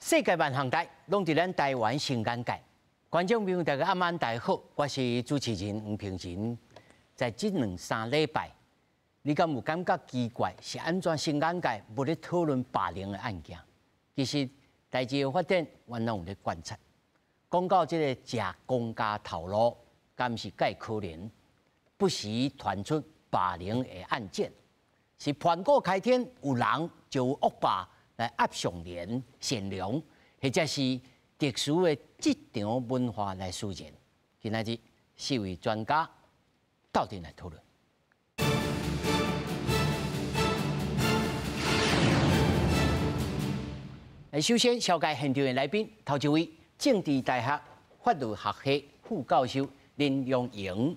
世界萬行代，攏佇咱台灣新眼界。觀眾朋友大家暗安大家好，我是主持人黃平仁。在這兩三禮拜，你敢有感覺奇怪？是按怎新眼界無咧討論霸凌的案件？其實代誌的發展，阮攏有咧觀察。講到這个食公家頭路，敢是蓋可憐？不時傳出霸凌的案件，是盤古開天有人就有惡霸來壓上廉善良，或者是特殊的職場文化來使然。今仔日四位專家鬥陣來討論。首先，紹介現場的來賓，頭一位政治大學法律學系副教授林良盈。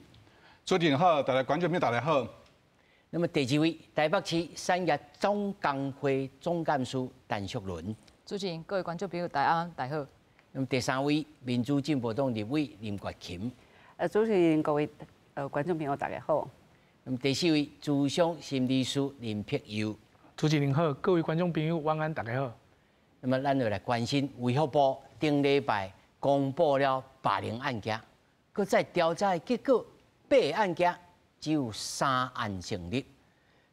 主持人好，大家觀眾朋友大家好。那麼第二位台北市產業總工會總幹事陳淑倫。主持人，各位觀眾朋友大家大家好。那麼第三位民主進步黨立委林月琴。主持人，各位觀眾朋友大家好。那麼第四位諮商心理師林柏佑。主持人好，各位觀眾朋友晚安，大家好。那麼咱就來關心衛福部頂禮拜公布了霸凌案件，閣再調查的結果，八个案件只有三案成立。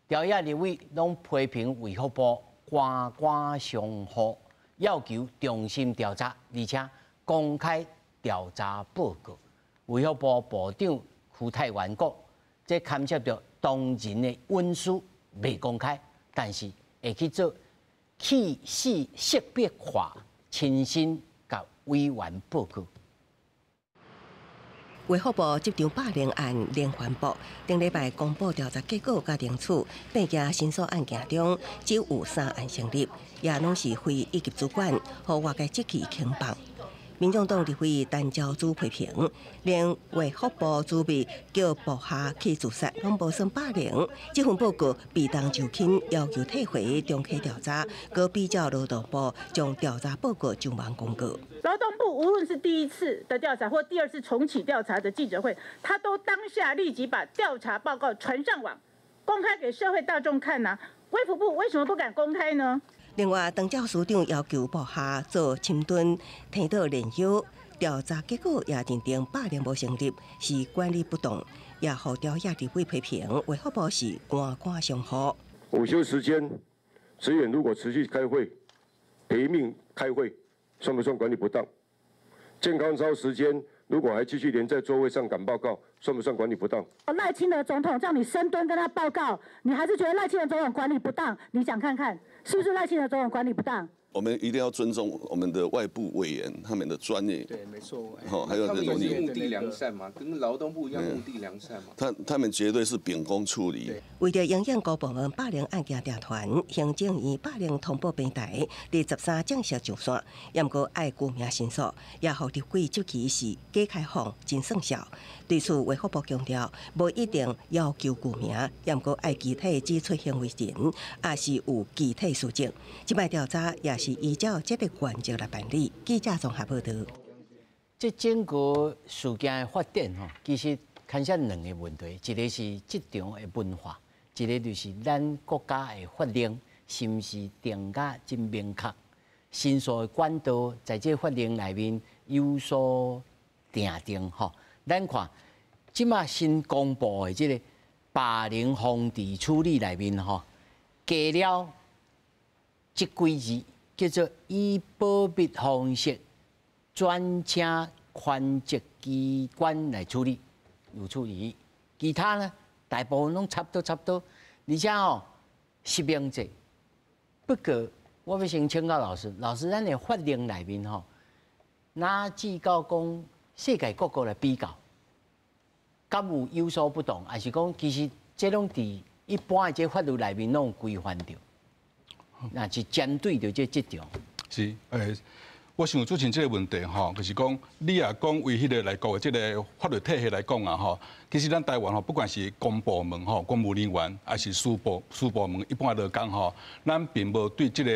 朝野立委攏批評衛福部官官相護，要求重新調查，而且公開調查報告。衛福部部長徐泰源講，這牽涉著當人的隱私未公開，但是會去做氣死識別化，親身共委員報告。衛福部職場霸凌案連環爆，頂禮拜公布調查結果佮定處，八件申訴案件中只有三案成立，也攏是非一級主管，予外界質疑輕放。民眾黨立委陳昭姿批評，連衛福部主秘叫部下去自殺，攏無算霸凌。這份報告避重就輕，要求退回重啟調查，閣比照勞動部將調查報告上網公告。勞動部無論是第一次的調查或第二次重啟調查的記者會，他都當下立即把調查報告傳上網，公開給社會大眾看吶。衛福部為什麼不敢公開呢？另外，陳肇始長要求部下做深蹲、聽倒練腰，調查結果也認定霸凌無成立，是管理不當，也予朝野立委批評衛福部是官官相護。午休時間，職員如果持續開會，賠命開會，算不算管理不當？健康操時間如果還繼續連在座位上趕報告，算不算管理不當？賴清德總統叫你深蹲跟他報告，你還是覺得賴清德總統管理不當？你想看看是不是賴清德總統管理不當？我們一定要尊重我們的外部委員他們的專業。對，沒錯。好，還有他們也是目的良善嘛，跟勞動部一樣目的良善嘛。他們絕對是秉公處理。為著因應公部門霸凌案件調傳，行政院霸凌通報平台佇13正式上線，也毋過愛具名申訴，也予立委質疑是假開放真算數。對此，衛福部強調，無一定要求具名，也毋過愛具體指出行為人，抑是有具體事證。這擺調查也是依照這个原則來辦理。記者綜合報導。這整個事件的發展吼，其實牽涉兩個問題，一個是職場的文化，一個就是咱國家的法令是毋是定甲真明確，申訴的管道在這法令內面有所訂定吼。咱看這馬新公布的這个霸凌防治處理內面吼，加了這幾字，叫做以保密方式轉請權責機關來處理，有處理。其他呢，大部分攏差不多差不多，而且吼實名制。不過我欲先請教老師，老師，咱的法令內面吼，哪至到講世界各國來比較，敢有有所不同，還是講其實這攏佇一般的這法律內面攏有規範著？那是針對著這職場。是，我想主持人這个問題吼，就是講你若講為彼个來國的這个法律體系來講啊吼，其實咱台灣吼，不管是公部門吼、公務人員，還是私部門，一般來講吼，咱並無對這个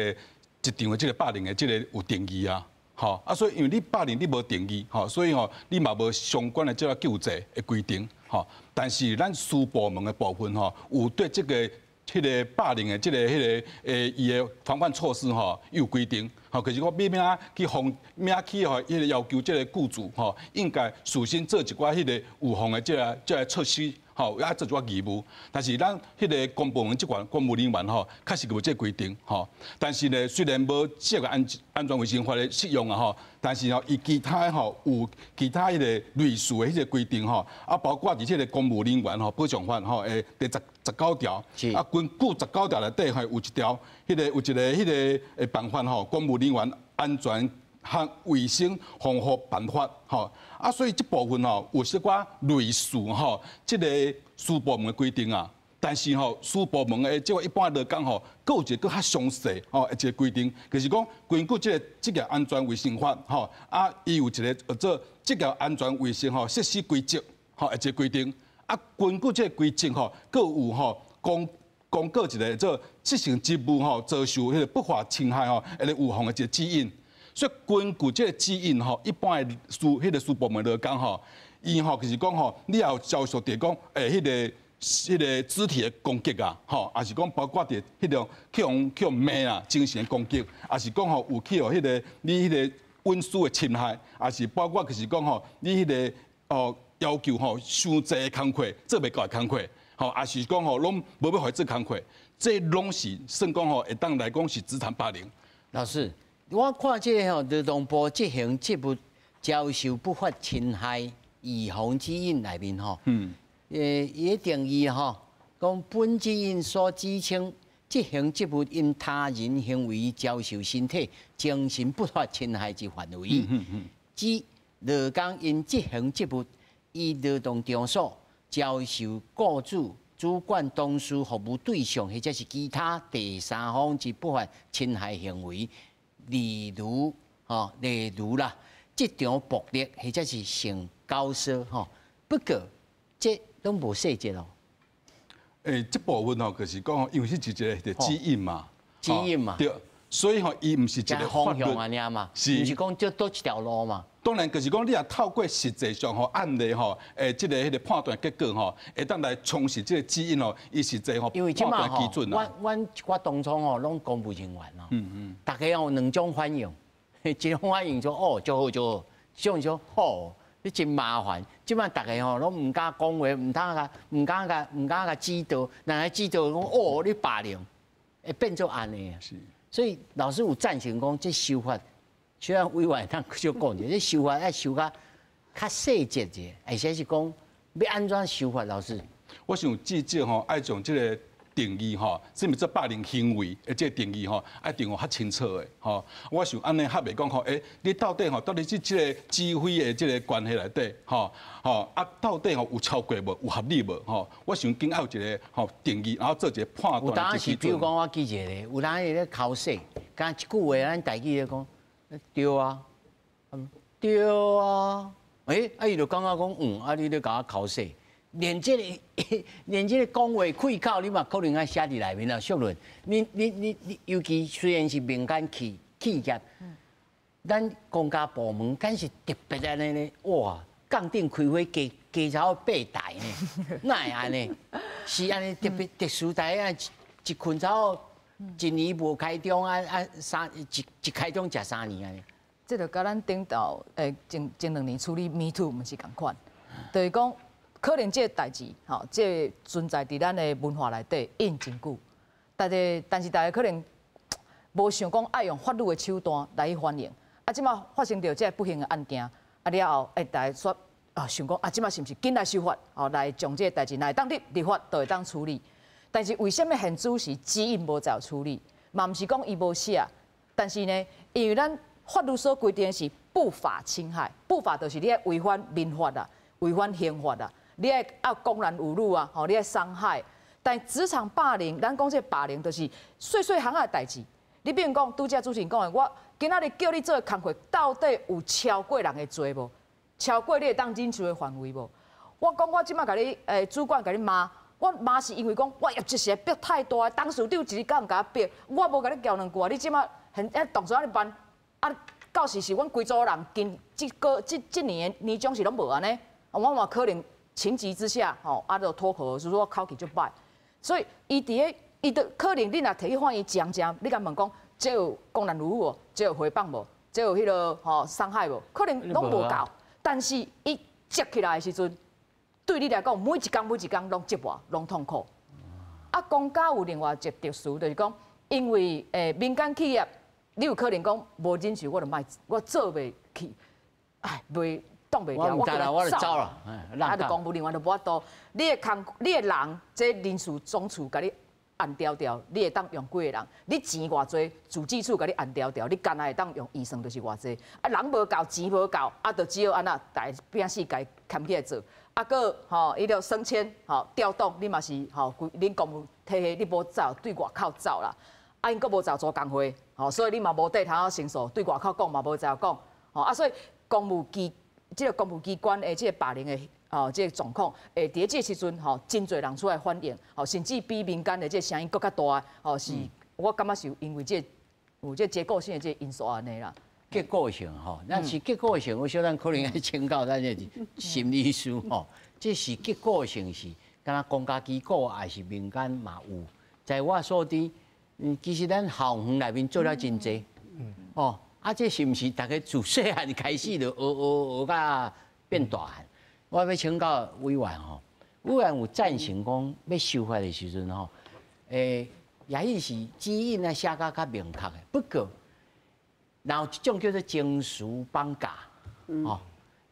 職場的這个霸凌的這个有定義啊，吼啊，所以因為你霸凌你無定義，吼，所以吼你嘛無相關的這个救濟的規定，吼，但是咱私部門的部分吼，有對這个彼个霸凌的這个彼个伊的防範措施吼，有規定，吼，就是講欲按怎去防，欲按怎去吼，彼个要求這个雇主吼，應該事先做一寡彼個預防的這个措施，吼，也做一寡義務。但是咱彼个公部門這款公務人員吼，確實無這個規定，吼。但是呢，雖然無這個安全衛生法的適用啊，吼，但是吼，伊其他吼有其他彼個類似的彼個規定吼，啊，包括佇這個公務人員吼保障法吼，第19條，啊，根據十九條內底吼有一條，彼個有一個彼個辦法吼，公務人員安全和衛生防護辦法吼，啊，所以這部分吼有小可類似吼，這個私部門的規定啊。但是吼，私部門的這個一般來講吼，閣有一個閣較詳細吼，一個規定，就是講根據這個職業安全衛生法吼，啊，伊有一個叫做職業安全衛生吼設施規則吼，一個規定。啊，根據這個規則吼，閣有吼公告一個做執行職務吼遭受彼個不法侵害吼，一個預防的一個指引。所以根據這個指引吼，一般的彼個私部門來講吼，伊吼就是講吼，你也有遭受著講彼個肢體的攻擊啊，吼，抑是講包括佇彼種去予罵啊，精神的攻擊，抑是講吼有去予彼個你彼個隱私的侵害，抑是包括就是講吼，你彼個哦要求吼傷濟的工課做袂到的工課，吼，抑是講吼攏無欲予伊做工課，這攏是算講吼會當來講是職場霸凌。老師，我看這個吼勞動部執行職務遭受不法侵害預防指引內面吼，伊的定義吼，講本指引所指稱執行職務因他人行為遭受身體、精神不法侵害之範圍，指勞工因執行職務於勞動場所遭受雇主、主管、同事、服務對象或者是其他第三方之不法侵害行為，例如啦，職場暴力或者是性教唆吼。不過這攏無細節哦。這部分吼，就是講，因為是一個指引嘛，指引嘛，對，所以吼，伊毋是一個方向按呢嘛，是，毋是講這佗一條路嘛。當然，就是講你若透過實際上吼案例吼，這個彼個判斷結果吼，會當來充實這個指引吼，伊實際吼判斷基準啊。阮一寡同窗吼，攏公務人員哦，大家有兩種反應，一種反應說哦，足好足好，一種說吼，你真麻煩。這擺大家吼攏毋敢講話，毋敢共指導，若來指導講哦，你霸凌，會變做按呢。是。所以老師有贊成講這修法，雖然委員通少講者，這修法愛修較較細節者，而且是講欲按怎修法，老師。我想至少吼愛將這個定義吼，啥物做霸凌行為的這個定義吼，愛定予較清楚的吼。我想按呢較袂講吼，你到底吼，到底是這個指揮的這個關係內底吼，吼啊，到底吼有超過無？有合理無？吼，我想緊愛有一個吼定義，然後做一個判斷。有當時，比如講我記一個，有當時咧剾洗，敢一句話，咱台語咧講，對啊，對啊，啊伊就感覺講，啊你咧共我剾洗。連這個講話開口，你嘛可能愛寫佇內面啦。淑倫，你，尤其雖然是民間企業，咱公家部門敢是特別按呢咧？哇，摃頂開會加加超八台呢？哪會按呢？是按呢特別特殊台啊，一群超一年無開張啊啊三一一開張食3年按呢。這就佮咱頂頭前2年處理 Me Too 毋是仝款，就是講。可能這個代誌，吼，這個存在佇咱的文化內底已經真久，但是大家可能無想講愛用法律的手段來去反應。啊，這擺發生著這個不幸的案件，啊了後，大家說啊想講啊，這擺是毋是緊來修法，吼，來將這個代誌，若會當立法，就會當處理。但是為啥物現此時指引無在處理？嘛毋是講伊無寫，但是呢，因為咱法律所規定的是不法侵害，不法就是你愛違反民法啦，違反刑法啦。你愛啊公然侮辱啊，吼！你愛傷害，但職場霸凌，咱講這個霸凌就是細細項仔的代誌。你比如講，拄才主持人講的，我今仔日叫你做的工課，到底有超過人的做無？超過你會當忍受的範圍無？我講我這擺共你，主管共你罵，我罵是因為講我業績實在逼太大，董事長一日敢毋共我逼，我無共你撬兩句啊，你這擺很動作按呢慢，啊，到時是阮規組人今這個這這年的年終是攏無按呢，我嘛可能。情急之下，吼，啊，就脫口而出說口氣足歹，所以伊佇咧伊就可能你若提去法院讲讲，你共问讲，這有公然侮辱無？這有誹謗無？這有彼个吼傷害無？可能攏無夠，但是伊積起來的時陣，對你來講，每一工每一工攏折磨，攏痛苦。啊，公家有另外一個特殊，就是講，因為民間企業，你有可能講無忍受，我就莫，我做袂去，唉，袂擋袂牢，我就走啦。啊，就公務人員就無法度，你的工，你的人，這人事總處共你按調調，你會當用幾个人？你錢偌濟，主計處共你按調調，你干焦會當用預算就是偌濟。啊，人無夠，錢無夠，啊，就只好按怎，大拼死共牽起來做。啊，閣吼，伊就升遷，吼調動，你嘛是吼，恁公務體系你無走，對外口走啦。啊，𪜶閣無走組工會，吼，所以你嘛無地通申訴，對外口講嘛無在講，吼啊，所以公務機這个公務機關的這个霸凌的吼，這个狀況，會佇這个時陣吼，真濟人出來反映，吼，甚至比民間的這个聲音閣較大，吼，是，我感覺是因為這个有這個結構性的這個因素按呢啦。結構性吼，咱是結構性，我小等可能愛請教咱這心理師吼，這是結構性是，敢若公家機構還是民間嘛有，在我所知，其實咱校園內面做了真濟，哦，啊，這是毋是逐家自細漢開始就學學學甲變大漢？我欲請教委員吼，委員有贊成講欲修法的時陣吼，也許是指引啊寫甲較明確的，不過。然後一種叫做情緒綁架，哦，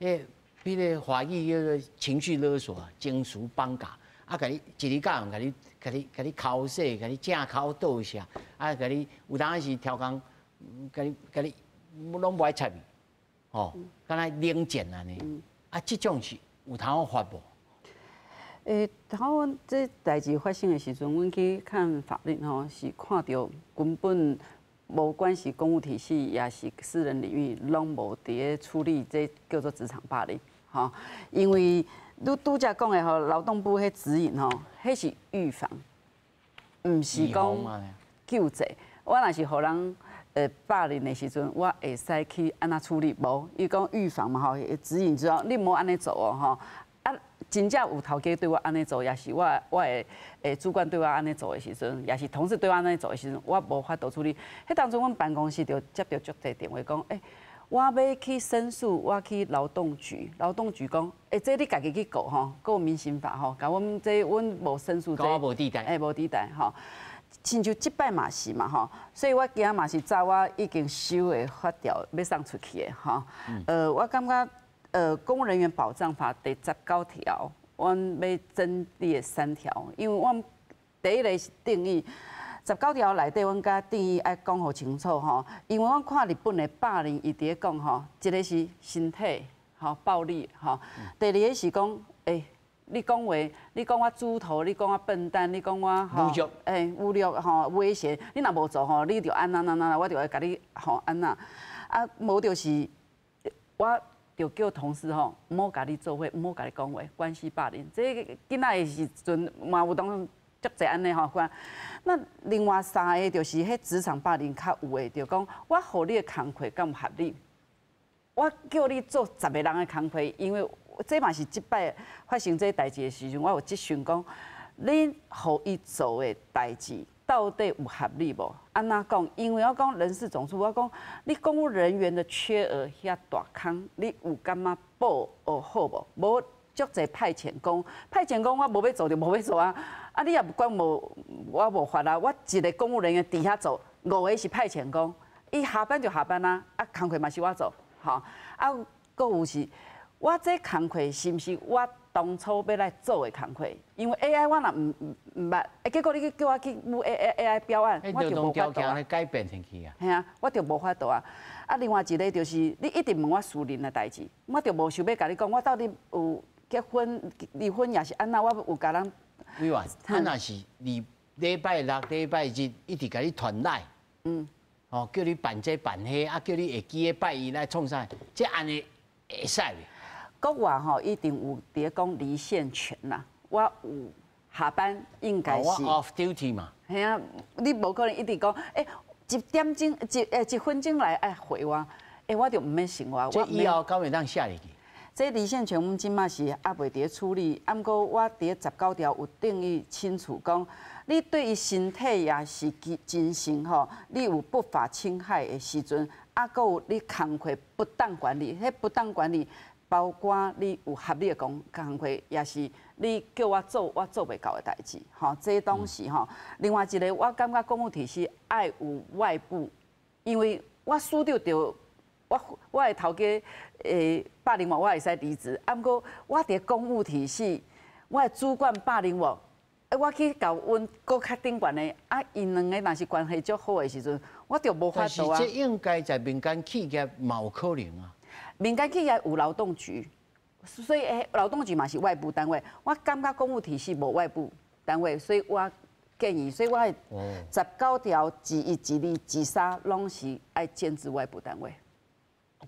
彼彼个華語叫做情緒勒索，情緒綁架，啊，共你一日到晚共你、共你、共你剾洗，共你正口倒寫，啊，共你有當時刁工，共你、共你攏無愛插你，吼，敢若冷戰按呢，啊，這種是有通法無？頭阮這代誌發生的時陣，阮去看法律吼，是看著根本。無管是公務體系，抑是私人領域，攏無佇咧處理這叫做職場霸凌，吼。因為你拄才講的吼，勞動部彼指引吼，彼是預防，毋是講救濟。我若是予人霸凌的時陣，我會使去按怎處理？無，伊講預防嘛吼，指引之後你毋好按呢做哦吼。啊，真正有頭家對我按呢做，抑是我的主管對我按呢做的時陣，抑是同事對我按呢做的時陣，我無法度處理。彼當陣，阮辦公室就接著足濟電話講，我欲去申訴，我去勞動局，勞動局講，這你家己去告吼，告民刑法吼，共阮這阮無申訴，這無地帶，無地帶吼。親像這擺嘛是嘛吼，所以我今仔嘛是早我已經修的法條欲送出去的吼。我感覺。公務人員保障法第19條，阮欲增列3條，因為阮第一个是定義，十九條內底，阮共定義愛講予清楚吼。因為阮看日本的霸凌，伊佇咧講吼，一个是身體吼暴力吼，第二个是講，你講話，你講我豬頭，你講我笨蛋，你講我吼，侮辱，侮辱吼威脅，你若無做吼，你就按怎按怎，我就會共你吼按怎，啊，無就是我。就叫同事吼，毋好共你做伙，毋好共你講話，關係霸凌。這囡仔的時陣嘛有當足濟按呢吼看。那另外3个就是彼職場霸凌較有的，就講我予你的工課敢有合理？我叫你做10个人的工課，因為這嘛是這擺發生這代誌的時陣，我有質詢講，你予伊做的代誌到底有合理無？按怎講？因為我講人事總處，我講你公務人員的缺額遐大空，你有感覺補學好無？無足濟派遣工，派遣工我無欲做就無欲做啊！啊，你也不管無，我無法啊！我一个公務人員佇遐做，5个是派遣工，伊下班就下班啊，啊，工課嘛是我做，吼啊，閣有是，我這工課是毋是我當初欲來做的工課？因為 AI 我若毋捌，結果你去叫我去舞 AI 標案，我就無法度啊。改變成去啊。嘿啊，我就無法度啊。啊，另外一个就是你一直問我私人的代誌，我就無想欲共你講，我到底有結婚、離婚，抑是按怎，我有共人。委員，啊，若是禮禮拜六、禮拜日一直共你傳來，哦，叫你辦這辦彼，啊，叫你會記得拜一來創啥？這按呢會使袂？國外吼一定有佇咧講離線權啦，我有下班應該是。我 off duty 嘛。嘿啊，你無可能一直講，1點鐘一1分鐘來愛回我，我就毋免生活。這以後敢會當寫入去？这离线权，阮这马是犹未伫咧处理，啊，毋过我伫咧19条有定义清楚，讲你对伊身体也是精神吼，你有不法侵害的时阵，啊，阁有你工课不当管理，彼不当管理包括你有合理的工工课，也是你叫我做我做袂到的代志，吼，这拢是吼。另外一个，我感觉公务体系爱有外部，因为我输掉就我的头家霸凌我，我会使离职。啊，毋过我伫公务体系，我的主管霸凌我，我去共阮阁较顶悬的，啊，𪜶两个若是关系足好的时阵，我就无法度啊。这应该在民间企业嘛有可能啊。民间企业有劳动局，所以劳动局嘛是外部单位。我感觉公务体系无外部单位，所以我建议，所以我19条之一、之二、之三拢是爱建置外部单位。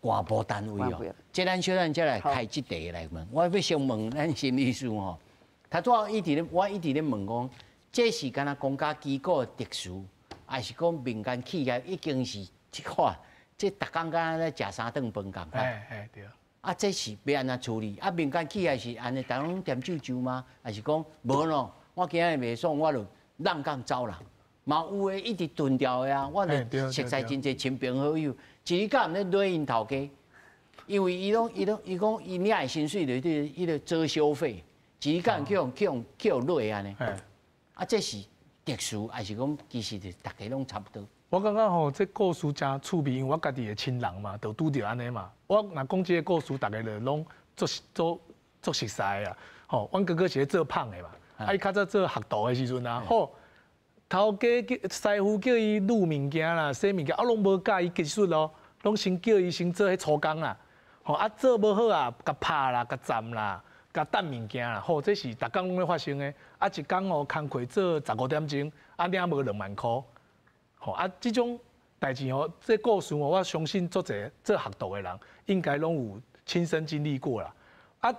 外部单位哦，这咱小等再来开这题来问。我欲先问咱心理师吼，他拄仔一直咧，我一直咧问讲，这是敢若公家机构的特殊，还是讲民间企业已经是这款？这逐工敢若咧食三顿饭仝款。哎哎对。啊，这是欲按怎处理？啊，民间企业是按呢，逐家拢恬赳赳吗？还是讲无咯？我今日袂爽，我就挵工走人。嘛有的一直遁掉的啊，我就熟似真济亲朋好友，一日到晚咧掠𪜶头家，因为伊拢伊拢伊讲伊领的薪水就是彼个遮羞费，一日到晚去予去予去予掠按呢。啊，这是特殊，还是讲其实就逐家拢差不多？我感觉吼，这故事真趣味，因为我家己的亲人嘛，就拄著按呢嘛。我若讲这个故事，逐家就拢足足足熟似啊。吼，阮哥哥是咧做麭的嘛，啊，伊较早做学徒的时阵啊，吼，头家叫师傅叫伊攄物件啦、洗物件，啊，拢无教伊技术咯，拢先叫伊先做彼粗工啦。吼，啊，做无好啊，共拍啦、共斩啦、共掷物件啦，吼，这是逐工拢咧发生的。啊，一工哦，工课做15点钟，啊，领无2万箍。吼啊，这种代志吼，这故事吼，我相信足济做学徒的人应该拢有亲身经历过啦。啊，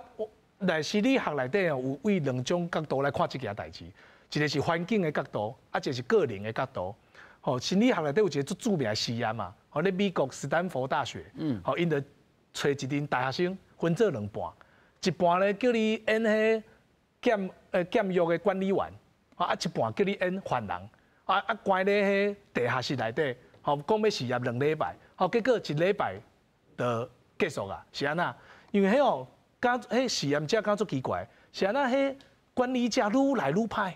来心理学内底哦，有为两种角度来看这件代志，一个是环境的角度，啊，一个是个人的角度。吼，心理学内底有一个足著名的实验嘛，吼，咧美国斯坦福大学，吼，𪜶就揣一阵大学生分做两半，一半咧叫你演彼监狱的管理员，啊，一半叫你演犯人。啊啊！关咧彼地下室内底，吼，讲欲实验2礼拜，吼，结果一礼拜就结束啊，是按怎？因为彼哦，敢彼实验者敢足奇怪，是按怎？彼管理者愈来愈歹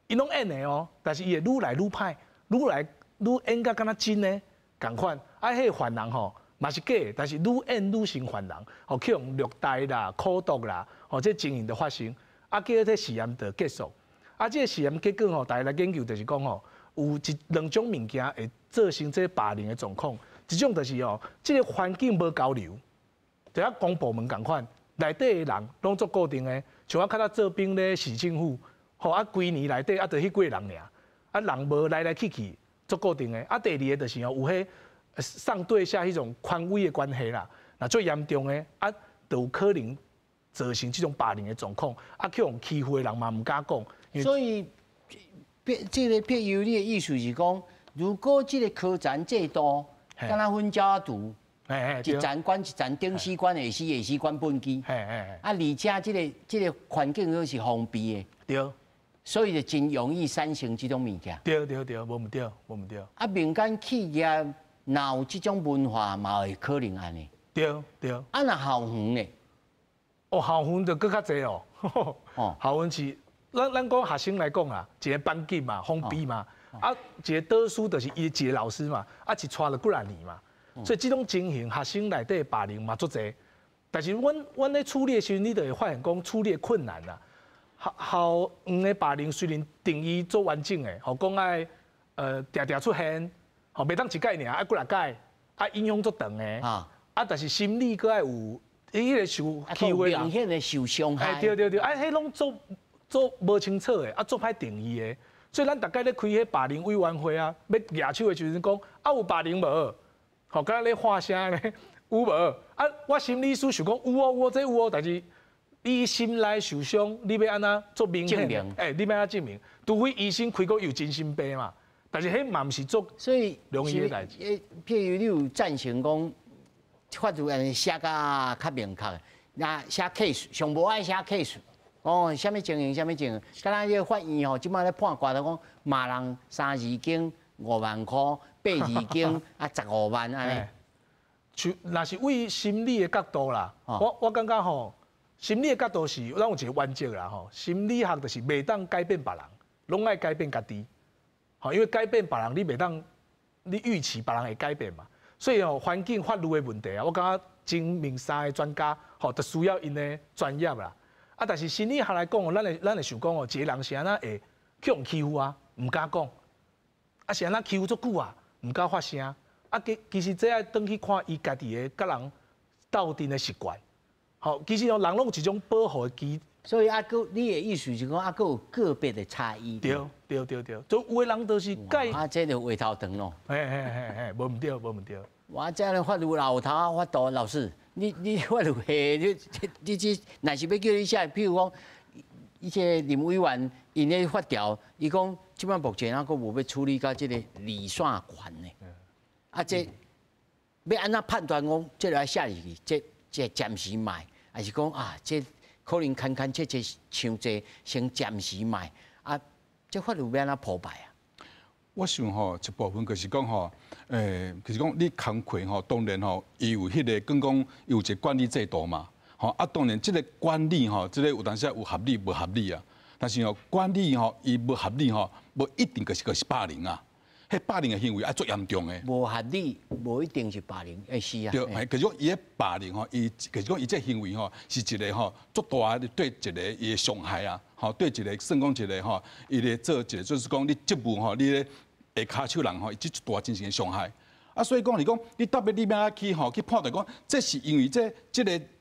，𪜶拢演的哦，但是伊会愈来愈歹，愈来愈演甲敢若真的仝款。啊，彼犯人吼嘛是假的，但是愈演愈像犯人，吼，去予虐待啦、苦毒啦，吼，这情形就发生。啊，结果这实验就结束。啊，这个实验结果吼，大家来研究就是讲吼，有一两种物件会造成这霸凌的状况。一种就是哦，这个环境无交流，就像公部门仝款，内底的人拢足固定的，像我较早做兵咧市政府，吼啊，规年内底啊，就彼几个人尔，啊人无来来去去，足固定的。啊，第二个就是哦，有彼上对下彼种权威的关系啦，若最严重的啊，就有可能造成这种霸凌的状况，啊，去予欺负的人嘛毋敢讲。所以，这个譬如你的意思是讲，如果这个科层制度，敢若分家族，一层管一层，顶死管下死，下死管畚箕，啊，而且这个环境又是封闭的，所以就真容易产生这种物件。对对对，无毋对，无毋对。啊，民间企业若有这种文化，嘛会可能按呢。对对。啊，若校园呢？哦，校园就阁较济哦。哦，校园是。咱讲学生来讲啊，一个班级嘛，封闭嘛，啊，一个导师就是伊一个老师嘛，啊，一带就几若年嘛，所以这种情形，学生内底霸凌嘛足济。但是阮咧处理的时阵，你就会发现讲处理的困难啦。校校园的霸凌虽然定义足完整的，吼，讲爱定定出现，吼，袂当一摆尔，爱几若摆，啊，影响足长的，啊，但是心理阁爱有彼个受欺负明显的受伤害。对对对，啊，彼拢足足无清楚的，啊，足歹定义的，所以咱逐摆咧开彼霸凌委员会啊，欲举手的时阵讲，啊有霸凌无？吼，敢若咧喊声咧，有无？啊，我心理师想讲有哦有哦，这有哦，但是你心内受伤，你欲按怎做明显？欸，你欲按怎证明？除非医生开讲有精神病嘛，但是彼嘛毋是足所以容易的代志。譬如你有赞成讲，法律按呢写甲较明确，那寫 case 上無愛寫 case，哦，啥物情形，啥物情形，敢若彼个法院吼，這擺咧判決就講罵人三字經5萬箍，八字經啊15萬按呢。就若是為心理的角度啦，我感覺吼，心理的角度是咱有一個原則啦吼，心理學就是袂當改變別人，攏愛改變家己。吼，因為改變別人，你袂當你預期別人會改變嘛。所以哦，環境法律的問題啊，我感覺證明三个專家吼，就需要𪜶的專業啦。啊，但是心理學來講哦，咱會想講哦，一個人是按怎會去予欺負啊，毋敢講。啊，是按怎欺負足久啊，毋敢發聲。啊，其實這愛轉去看伊家己的佮人鬥陣的習慣。吼，其實哦，人攏有一種保護的機。所以啊，閣你的意思是講啊，閣有個別的差異。對對對對，就有的人就是改。啊，這就話頭長咯。嘿嘿嘿嘿，無毋對，無毋對。我這樣法律老頭法度，老師，你法律系你這，若是欲叫你寫，比如講，伊這個林委員𪜶咧法條，伊講這擺目前啊，閣無欲處理到這個離線權呢。啊，這欲按怎判斷講，這個愛寫入去，這暫時莫，還是講啊，這可能牽牽扯扯傷濟，先暫時莫。啊，這法律欲按怎鋪排啊？我想吼，一部分就是講吼，就是講你工課吼，當然吼，伊有彼個講講有一個管理制度嘛，吼啊，當然這個管理吼，這個有當時有合理無合理啊，但是吼管理吼，伊無合理吼，無一定就是霸凌啊。彼霸凌的行為愛足嚴重的。無合理，無一定是霸凌，欸是啊。對，係，就是講伊的霸凌吼，伊就是講伊這行為吼，是一個吼足大的對一個伊的傷害啊，吼對一個算講一個吼，伊咧做一個就是講你職務吼，你咧下跤手人吼，伊這足大精神的傷害。啊，所以講你講你特別你欲去吼去判斷講，這是因為這個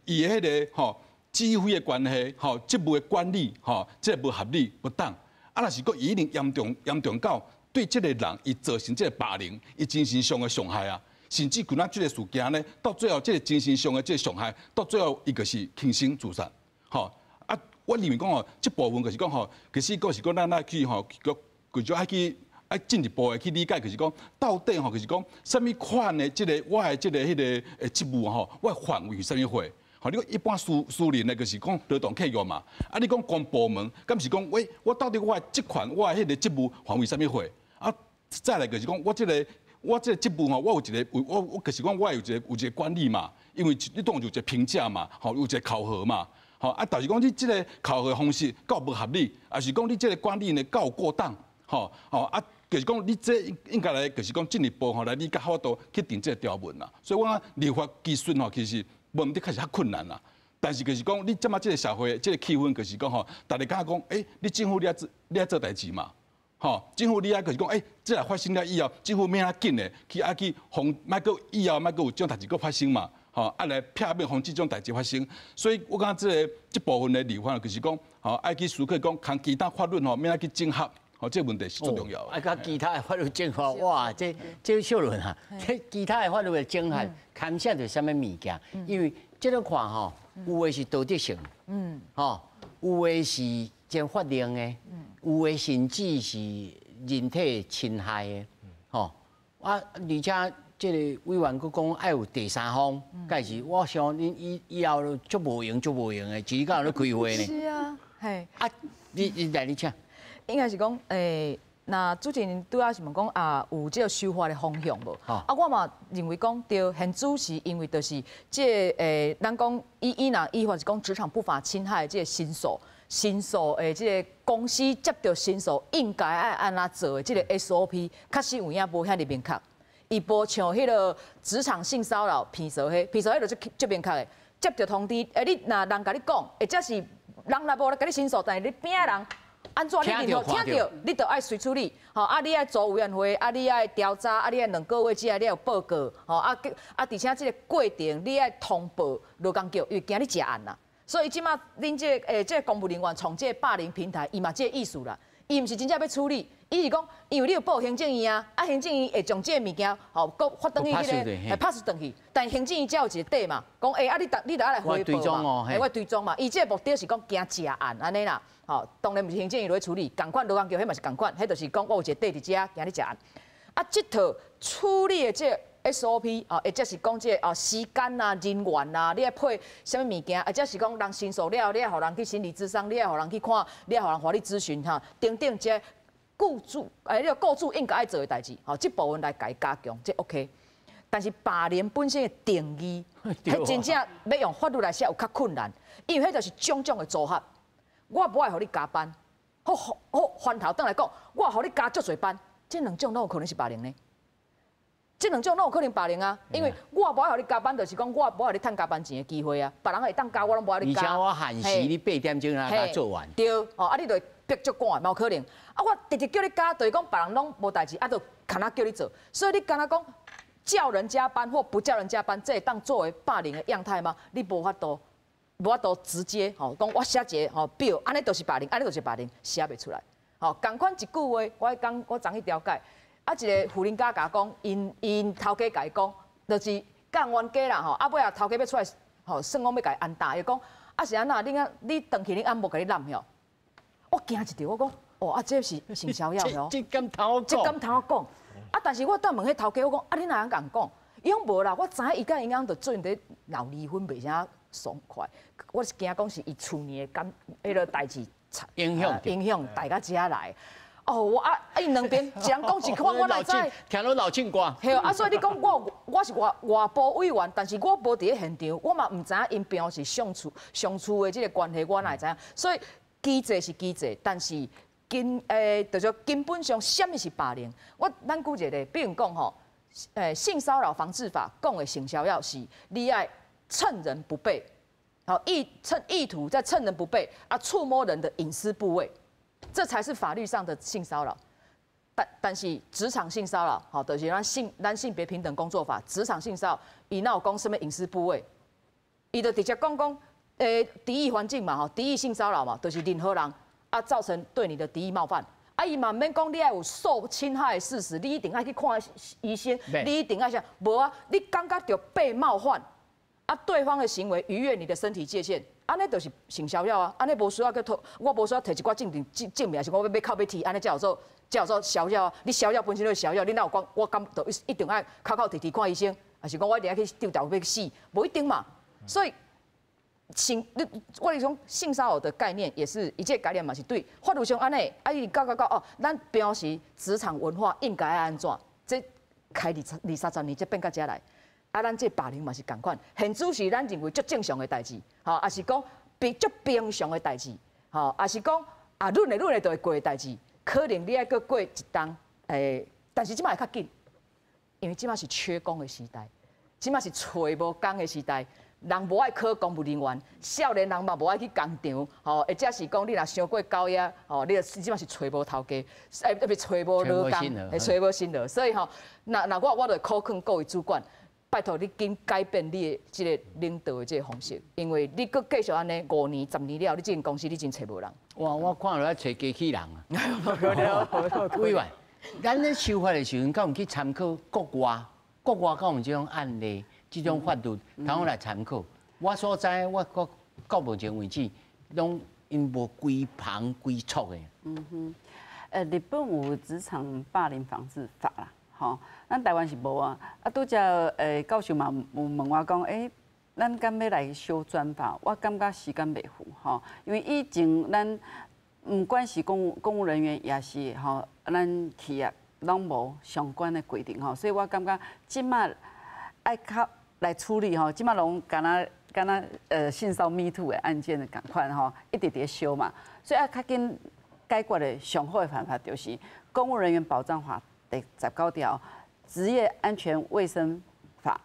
伊的彼個吼指揮的關係，吼職務的管理吼，這個無合理不當。啊，若是講伊已經嚴重嚴重到對這個人伊造成這個霸凌，伊精神上的傷害啊，甚至可能這個事件呢，到最後這個精神上的這個傷害，到最後伊就是輕生自殺，吼啊！我認為講吼，這部分就是講吼，其實閣是講咱愛去吼，閣閣就愛去愛進一步的去理解，就是講到底吼，就是講啥物款的這個我的這個彼個職務吼，我的範圍是啥物貨？吼，你講一般私人的，就是講勞動契約嘛。啊，你講公部門，敢是講喂，我到底我的職權，我的彼個職務範圍啥物貨？啊，再來就是講，我這個職務吼，我有一個，我就是講，我有一個管理嘛，因為你當有一個評價嘛，吼，有一個考核嘛，吼啊，但是講你這個考核方式夠無合理，還是講你這個管理呢夠過當，吼吼啊，就是講你這應該來，就是講進一步吼來理解法度去定這個條文啦。所以我講立法技術吼，其實問題確實較困難啦。但是就是講，你這擺這個社會這個氣氛，就是講吼，大家感覺講，欸，你政府你愛做代誌嘛。吼，政府你愛就是講，欸，這若發生了以後，政府欲按怎緊的去愛去防，莫閣以後莫閣有這種代誌閣發生嘛，吼，啊來避免防這種代誌發生。所以我感覺這個這部分的立法就是講，吼，愛去思考講，跟其他法律吼，欲按怎去整合，吼，這個問題是最重要的。啊，佮其他的法律整合，哇，這小倫啊，這其他的法律的整合，牽涉著啥物物件？因為這個看吼，有的是道德性，吼，有的是這法令的，有的甚至是人體侵害的，吼啊，而且這個委員閣講愛有第三方，屆時我想恁以後足無閒足無閒的，一日到晚咧開會呢。是啊，嘿。啊，你來你請。應該是講，那主持人拄仔是問講啊，有這個修法的方向無？啊，我嘛認為講對，現主是因為就是這個咱講伊若依法是講職場不法侵害這個申訴。申訴的這個公司接著申訴應該愛按怎做的這個 SOP，確實有影無遐爾明確。伊無像彼個職場性騷擾騙嫂彼，騙嫂彼就足足明確的。接著通知，你若人共你講，或者是人若無來共你申訴，但是你邊仔人按怎你任何聽著，你就愛隨處理。吼，啊，你愛組委員會，啊，你愛調查，啊，你愛2個月之內你愛有報告，吼，啊，啊，而且這個過程你愛通報勞工局，因為驚你食案啦。所以這馬恁這個這個公務人員創這個霸凌平台，伊嘛這個意思啦。伊毋是真正欲處理，伊是講，因為你有報行政院啊，啊行政院會將這個物件吼，閣發轉去彼個，會 pass 轉去。但行政院才有一個底嘛，講啊你著愛來回報嘛，我追蹤嘛。伊這個目的是講驚食案按呢啦，吼，當然毋是行政院落去處理，仝款勞工局彼嘛是仝款，彼就是講我有一個底佇遮，驚你食案。啊，這套處理的這個 SOP 啊，或者是講這個啊時間啊、人員啊，你愛配啥物物件，或者是講人申訴了，你愛予人去心理諮商，你愛予人去看，你愛予人法律諮詢哈，等等這雇主哎，你個雇主應該愛做的代誌，吼，這部分來共伊加強，這 OK。但是霸凌本身的定義，彼真正欲用法律來寫有較困難，因為彼就是種種的組合。我無愛予你加班，好好翻頭轉來講，我予你加足濟班，這兩種攏有可能是霸凌呢。這兩種攏有可能霸凌啊，因為我無愛予你加班，就是講我無愛予你趁加班錢的機會啊。別人會當加，我攏無愛你加。而且我限時你8點鐘來共做完。對，哦，啊，你就會逼足趕，嘛有可能。啊，我直直叫你加，就是講別人攏無代誌，啊，就干焦叫你做。所以你干焦講叫人加班或不叫人加班，這會當作為霸凌的樣態嗎？你無法度，無法度直接吼講我寫一個吼表，按呢就是霸凌，按呢就是霸凌，寫袂出來。吼，仝款一句話，我講我昨去調解。啊，一個婦人家共講，𪜶𪜶頭家共伊講，就是講冤家啦吼。啊，尾仔頭家欲出來吼，算講欲共伊按打，伊講啊是按怎？你按你轉去恁翁某共你攬吼？我驚一跳，我講哦啊，這是性騷擾吼。這敢通這敢通講？啊，但是我等問彼頭家，我講啊，你哪會共講？伊講無啦，我知影伊佮𪜶翁就最近佇鬧離婚，袂啥爽快。我是驚講是伊厝內的感，彼個代誌影響影響帶到遮來。哦，我啊，𪜶兩邊一人講一款，我哪知？聽到老唱歌。嘿啊，所以你講我我是外外部委員，但是我無佇咧現場，我嘛毋知影𪜶平常時相處相處的這個關係，我哪會知影？所以機制是機制，但是根就說根本上啥物是霸凌？我咱舉一個例，比如講吼，性騷擾防治法講的性騷擾是你愛趁人不備，好意趁意圖在趁人不備啊，觸摸人的隱私部位。這才是法律上的性騷擾，但但是職場性騷擾，吼，就是咱性咱性別平等工作法，職場性騷擾，伊哪有講啥物隱私部位？伊就直接講講，敵意環境嘛，吼，敵意性騷擾嘛，就是任何人啊造成對你的敵意冒犯，啊，伊嘛毋免講你愛有受侵害的事實，你一定愛去看醫生，你一定愛啥？無啊，你感覺著被冒犯，啊，對方的行為逾越你的身體界限。按呢就是性騷擾啊！按呢無需要閣討，我無需要提一寡證明證證明，還是我欲欲哭欲啼，按呢才有做才有做騷擾啊！你騷擾本身就是騷擾，你哪有講我敢就一定愛哭哭啼啼看醫生，還是講我一定愛去吊吊欲死？無一定嘛。所以性你我咧講性騷擾的概念也是伊這個概念嘛是對法律上按呢，啊伊講講講哦，咱平常時職場文化應該愛按怎？這開二十二三十年才變到遮來。啊，咱這霸凌嘛是仝款，現主是咱認為足正常的代誌，吼，抑是講平足平常的代誌，吼，抑是講啊，忍會忍會就會過的代誌，可能你愛閣過一冬，但是這擺會較緊，因為這擺是缺工的時代，這擺是揣無工的時代，人無愛考公務人員，少年人嘛無愛去工廠，吼，或者是講你若傷過高壓，吼，你這擺是揣無頭家，特別揣無勞工，會揣無薪勞，所以吼，若若我我就苦勸各位主管。拜託你緊改變你的這個領導的這個方式，因為你閣繼續按呢5年、10年了，你這間公司你真揣無人。哇！我看落來揣機器人啊。委員，咱咧修法的時陣，敢有去參考國外？國外敢有這種案例、這種法律，通好來參考？我所知，我到到目前為止，攏𪜶無規範規束的。嗯哼，日本有職場霸凌防治法啦。吼，咱台灣是無啊。啊，拄才教授嘛有問我講，咱敢欲來修專法？我感覺時間袂赴吼，因為以前咱毋管是公公務人員，也是吼，咱企業攏無相關的規定吼，所以我感覺這馬愛較來處理吼，這馬攏敢若敢若性騷 Me Too 的案件的仝款吼，一直佇咧燒嘛，所以愛較緊解決的上好的辦法就是公務人員保障法第19條，職業安全衛生法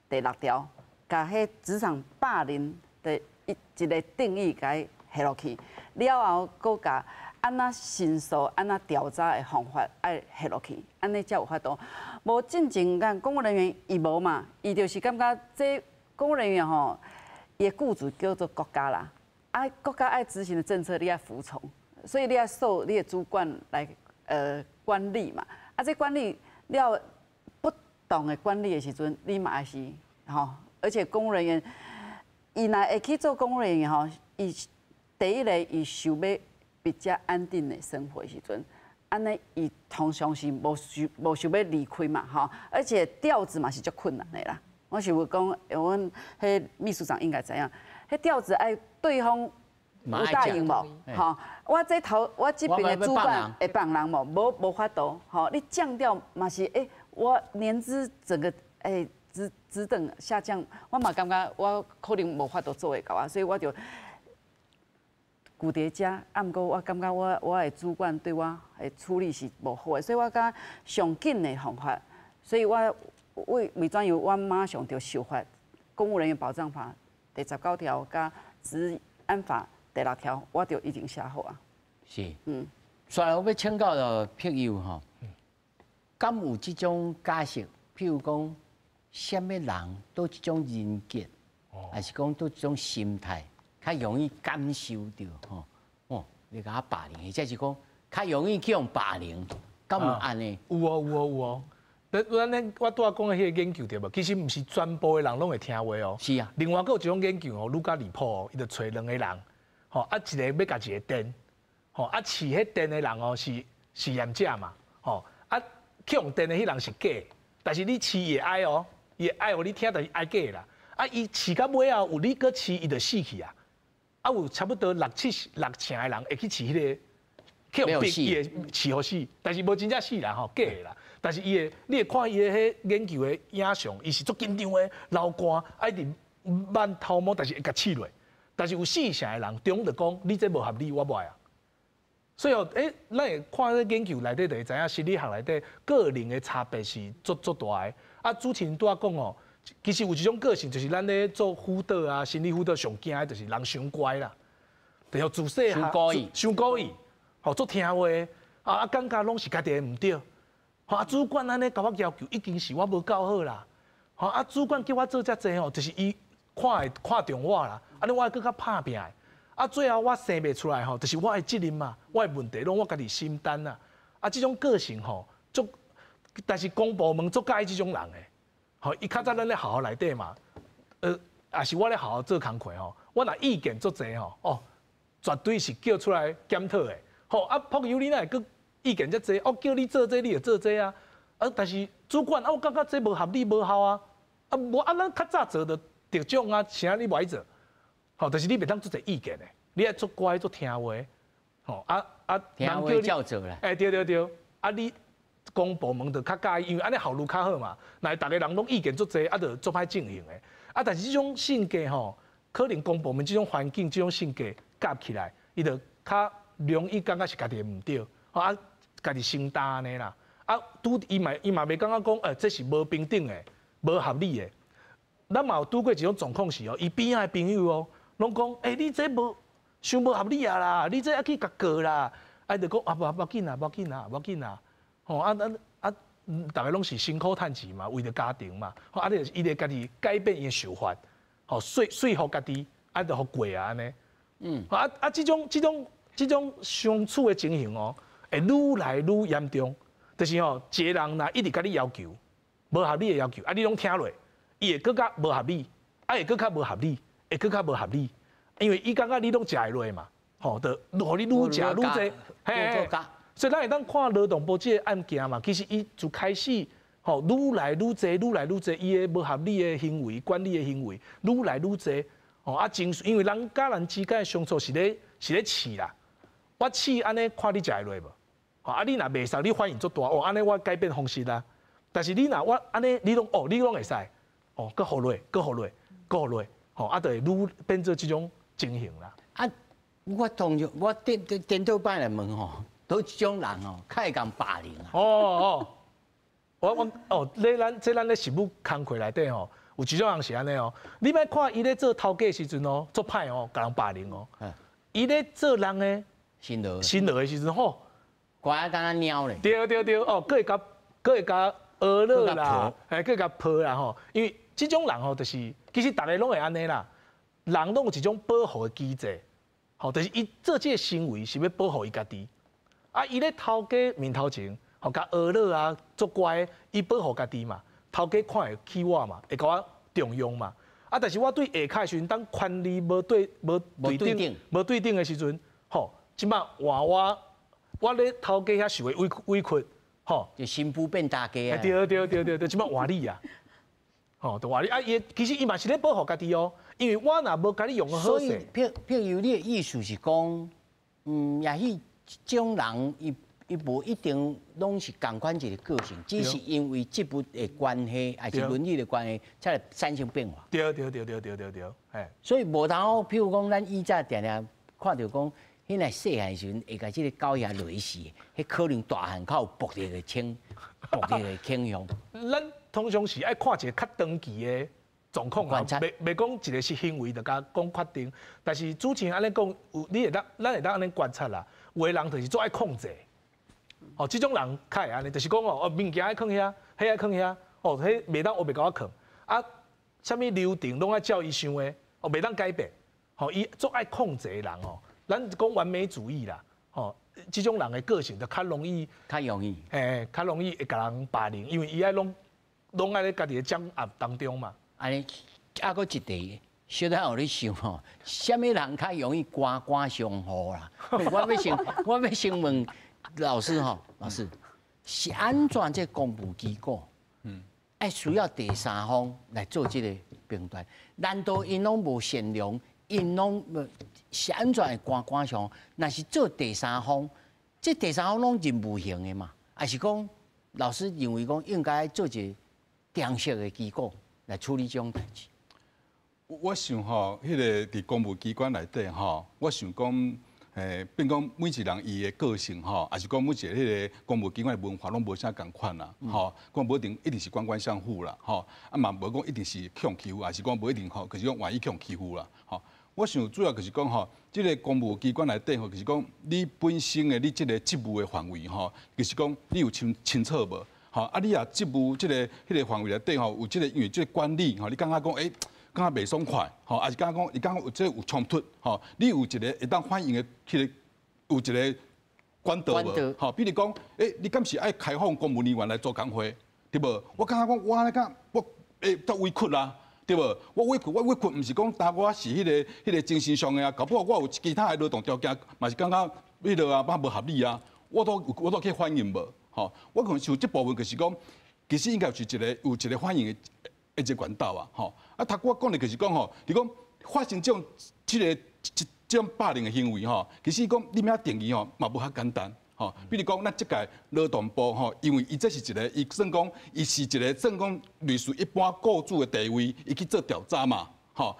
第6條，共彼職場霸凌的一一個定義共寫落去，了後閣共按怎申訴、按怎調查的方法愛寫落去，按呢才有法度。無進前咱公務人員伊無嘛，伊就是感覺這公務人員吼，伊的雇主叫做國家啦，啊國家愛執行的政策你愛服從，所以你愛受你的主管來管理嘛。啊，這管理了不當的管理的時陣，你嘛也是吼。而且公務人員，伊若會去做公務人員吼，伊第一個伊想欲比較安定的生活的時陣，按呢，伊通常是無想欲離開嘛，吼，而且調職嘛是足困難的啦。我想講，阮彼秘書長應該知影，彼調職愛對方有答應無？吼，我這頭我這邊的主管會放人無？無法度，吼，你降調嘛是欸，我年資整個欸職等下降，我嘛感覺我可能無法度做會到啊，所以我就留佇遮。啊，毋過我感覺我的主管對我的處理是無好的，所以我感覺上緊的方法，所以我為怎樣，我馬上就修法《公務人員保障法》第19條佮職安法第6條，我就已經寫好啊。是，所以我欲請教著柏祐吼，敢有這種假設？譬如講，啥物人佗一種人格，還是講佗一種心態，較容易感受著吼？哦，你共我霸凌，或者是講較容易去予霸凌，敢有按呢？有哦，有哦，有哦。咱咧，我拄仔講的彼个研究對無？其實毋是全部的人攏會聽話哦。是啊。另外，閣有一種研究哦，愈較離譜哦，伊就揣兩個人，吼啊，一個欲共一个電，吼啊，飼彼電的人哦是試驗者嘛，吼啊，去予電的彼人是假，但是你飼伊會哀哦，伊會哀予你聽，但是哀假啦。啊，伊飼到尾後有你閣飼，伊就死去啊。啊，有差不多六七六成的人會去飼彼个，去予逼伊會飼予死，但是無真正死啦吼，假的啦。但是伊會，你會看伊的彼研究的影像，伊是足緊張的，流汗，啊一直挽頭毛，但是會共飼落。但是有四成的人，中就講你這無合理，我無愛啊。所以哦，欸，咱會看這研究內底就會知影，心理學內底個人的差別是足足大的。啊，主持人拄仔講哦，其實有一種個性，就是咱咧做輔導啊，心理輔導上驚的就是人傷乖啦，就是自細漢傷古意，吼足聽話，啊感覺攏是家己的毋對。吼啊，主管按呢共我要求，已經是我無夠好啦。吼啊，主管叫我做遮濟吼，就是伊看會看重我啦。按呢我會閣較拍拚的。啊，最後我生袂出來吼，就是我的責任嘛，我的問題攏我家己承擔啦。啊，這種個性吼，足，但是公部門足佮意這種人的。吼，伊較早咱咧學校內底嘛，也是我咧學校做工課吼，我若意見足濟吼，哦，絕對是叫出來檢討的。吼啊，柏祐你哪會閣意見遮濟？哦，叫你做這，你就做這啊。啊，但是主管啊，我感覺這無合理無效啊。啊，無啊，咱較早做就得獎啊，啥你無愛做？吼，但是你袂當足濟意見的，你愛足乖足聽話。吼啊啊，聽話照做啦。欸，對對對，啊你公部門就較佮意，因為按呢效率較好嘛。若逐个人攏意見足濟，啊，就足歹進行的。啊，但是這種性格吼，可能公部門這種環境、這種性格夾起來，伊就較容易感覺是家己的毋對，啊，家己承擔按呢啦。啊，拄伊嘛伊嘛袂感覺講，欸，這是無平等的、無合理的。咱嘛有拄過一種狀況是哦，伊邊仔的朋友哦，攏講，欸，你這無傷無合理啊啦，你這愛去共告啦。啊，就講啊，無無要緊啦，無要緊啦，無要緊啦。吼啊啊啊！逐个攏是辛苦趁錢嘛，為著家庭嘛。吼啊，你伊就家己改變伊的想法，吼說說服家己，啊，就予過啊按呢。啊啊！這種相處的情形哦，會愈來愈嚴重。就是吼，一个人若一直共你要求，無合理的要求，啊，你攏聽落，伊會閣較無合理，啊，會閣較無合理，會閣較無合理，因為伊感覺你攏食會落嘛，吼，就予你愈食愈濟，嘿。所以咱會當看勞動部這个案件嘛，其實伊自開始吼，愈來愈濟，愈來愈濟，伊的無合理的行為、管理的行為，愈來愈濟，吼啊，情緒，因為人佮人之間的相處是咧試啦，我試按呢看你食會落無？吼啊，你若袂爽，你反應足大哦，按呢我改變方式啦。但是你若我按呢，你攏哦，你攏會使，哦，閣予落，閣予落，閣予落，吼啊，就會愈變做這種情形啦。啊，我當初我顛顛顛倒擺來問吼，佗一種人哦，較會共霸凌啊。哦哦，我哦，咧咱這咱咧實務工課內底吼，有一種人是按呢哦，你欲看伊咧做頭家的時陣哦，足歹哦，共人霸凌哦。伊咧做人的辛勞辛勞的時陣吼，乖啊，敢若貓咧。對對對，哦，閣會共閣會共呵咾啦，嘿，閣會共抱啦吼。因為這種人吼，就是其實逐个攏會按呢啦，人攏有一種保護的機制，吼，就是伊做這个行為是欲保護伊家己。啊，伊咧頭家面頭前，吼，共呵咾啊，足乖，伊保護家己嘛，頭家看會起我嘛，會共我重用嘛。啊，但是我對下跤的時陣，當權力無對無對等、無對等的時陣，吼，這擺換我我咧頭家遐受的委屈，吼，就新婦變大家啊。對對對對對，這擺換你啊，吼，就換你啊！伊其實伊嘛是咧保護家己哦，因為我若無共你用好所以，譬如你的意思是講，也許這種人伊無一定攏是仝款一個個性，只是因為職務的關係，還是倫理的關係，才會產生變化。對對對對對對對，嘿。所以無通好，譬如講，咱以前定定看著講，彼若細漢時陣會共這個狗仔雷死，彼可能大漢較有暴力的傾向。咱通常是愛看一個較長期的狀況啊，袂講一個是行為就共講決定。但是主持人按呢講，有你會當，咱會當按呢觀察啦。有的人就是足愛控制。哦，這種人較會按呢，就是講哦，物件愛囥遐，彼愛囥遐，哦，彼袂當烏白共我囥，啊，啥物流程攏愛照伊想的，哦，袂當改變，吼，伊足愛控制的人哦，咱講完美主義啦，吼，這種人的個性就較容易，較容易，嘿，較容易會共人霸凌，因為伊愛攏愛咧家己的掌握當中嘛。按呢，啊，閣一題，小等予你想吼，啥物人較容易官官相護啦？我欲先問老師吼，老師是按怎這公務機構，愛需要第三方來做這個評斷？難道𪜶攏無善良？𪜶攏無是按怎會官官相護？若是做第三方，這第三方攏任務型的嘛？還是講老師認為講應該做一個正式的機構來處理這種代誌？我想吼，彼個佇公務機關內底吼，我想講，變講每一個人伊的個性吼，抑是講每一個彼個公務機關的文化攏無啥仝款啦，吼，講無一定一定是官官相護啦，吼，啊嘛無講一定是予人欺負，抑是講無一定吼，就是講願意予人欺負啦，吼。我想主要就是講吼，這個公務機關內底吼，就是講你本身的你這個職務的範圍吼，就是講你有清清楚無？吼，啊你若職務這個彼個範圍內底吼，有這個因為這個管理吼，你感覺講欸，感覺袂爽快，吼，抑是感覺講伊感覺有這個有衝突，吼，你有一個會當反映的彼個有一個管道無？吼，比如講，欸，你敢是愛開放公務人員來做工會，對無？我感覺講我按呢講，我欸足委屈啦，對無？我委屈，我委屈，毋是講焦我是彼個精神上的啊，搞不好我有其他的勞動條件，嘛是感覺彼個啊，嘛無合理啊，我都去反映無？吼，我可能想這部分就是講，其實應該是一個有一個反映的一個管道啊，吼。啊，頭拄我講的就是講吼，你講發生這種這個這種霸凌的行為吼，其實講你欲定義吼，嘛無遐簡單。吼，比如講，咱這屆勞動部吼，因為伊這是一個，伊算講，伊是一個算講類似一般雇主的地位，伊去做調查嘛，吼。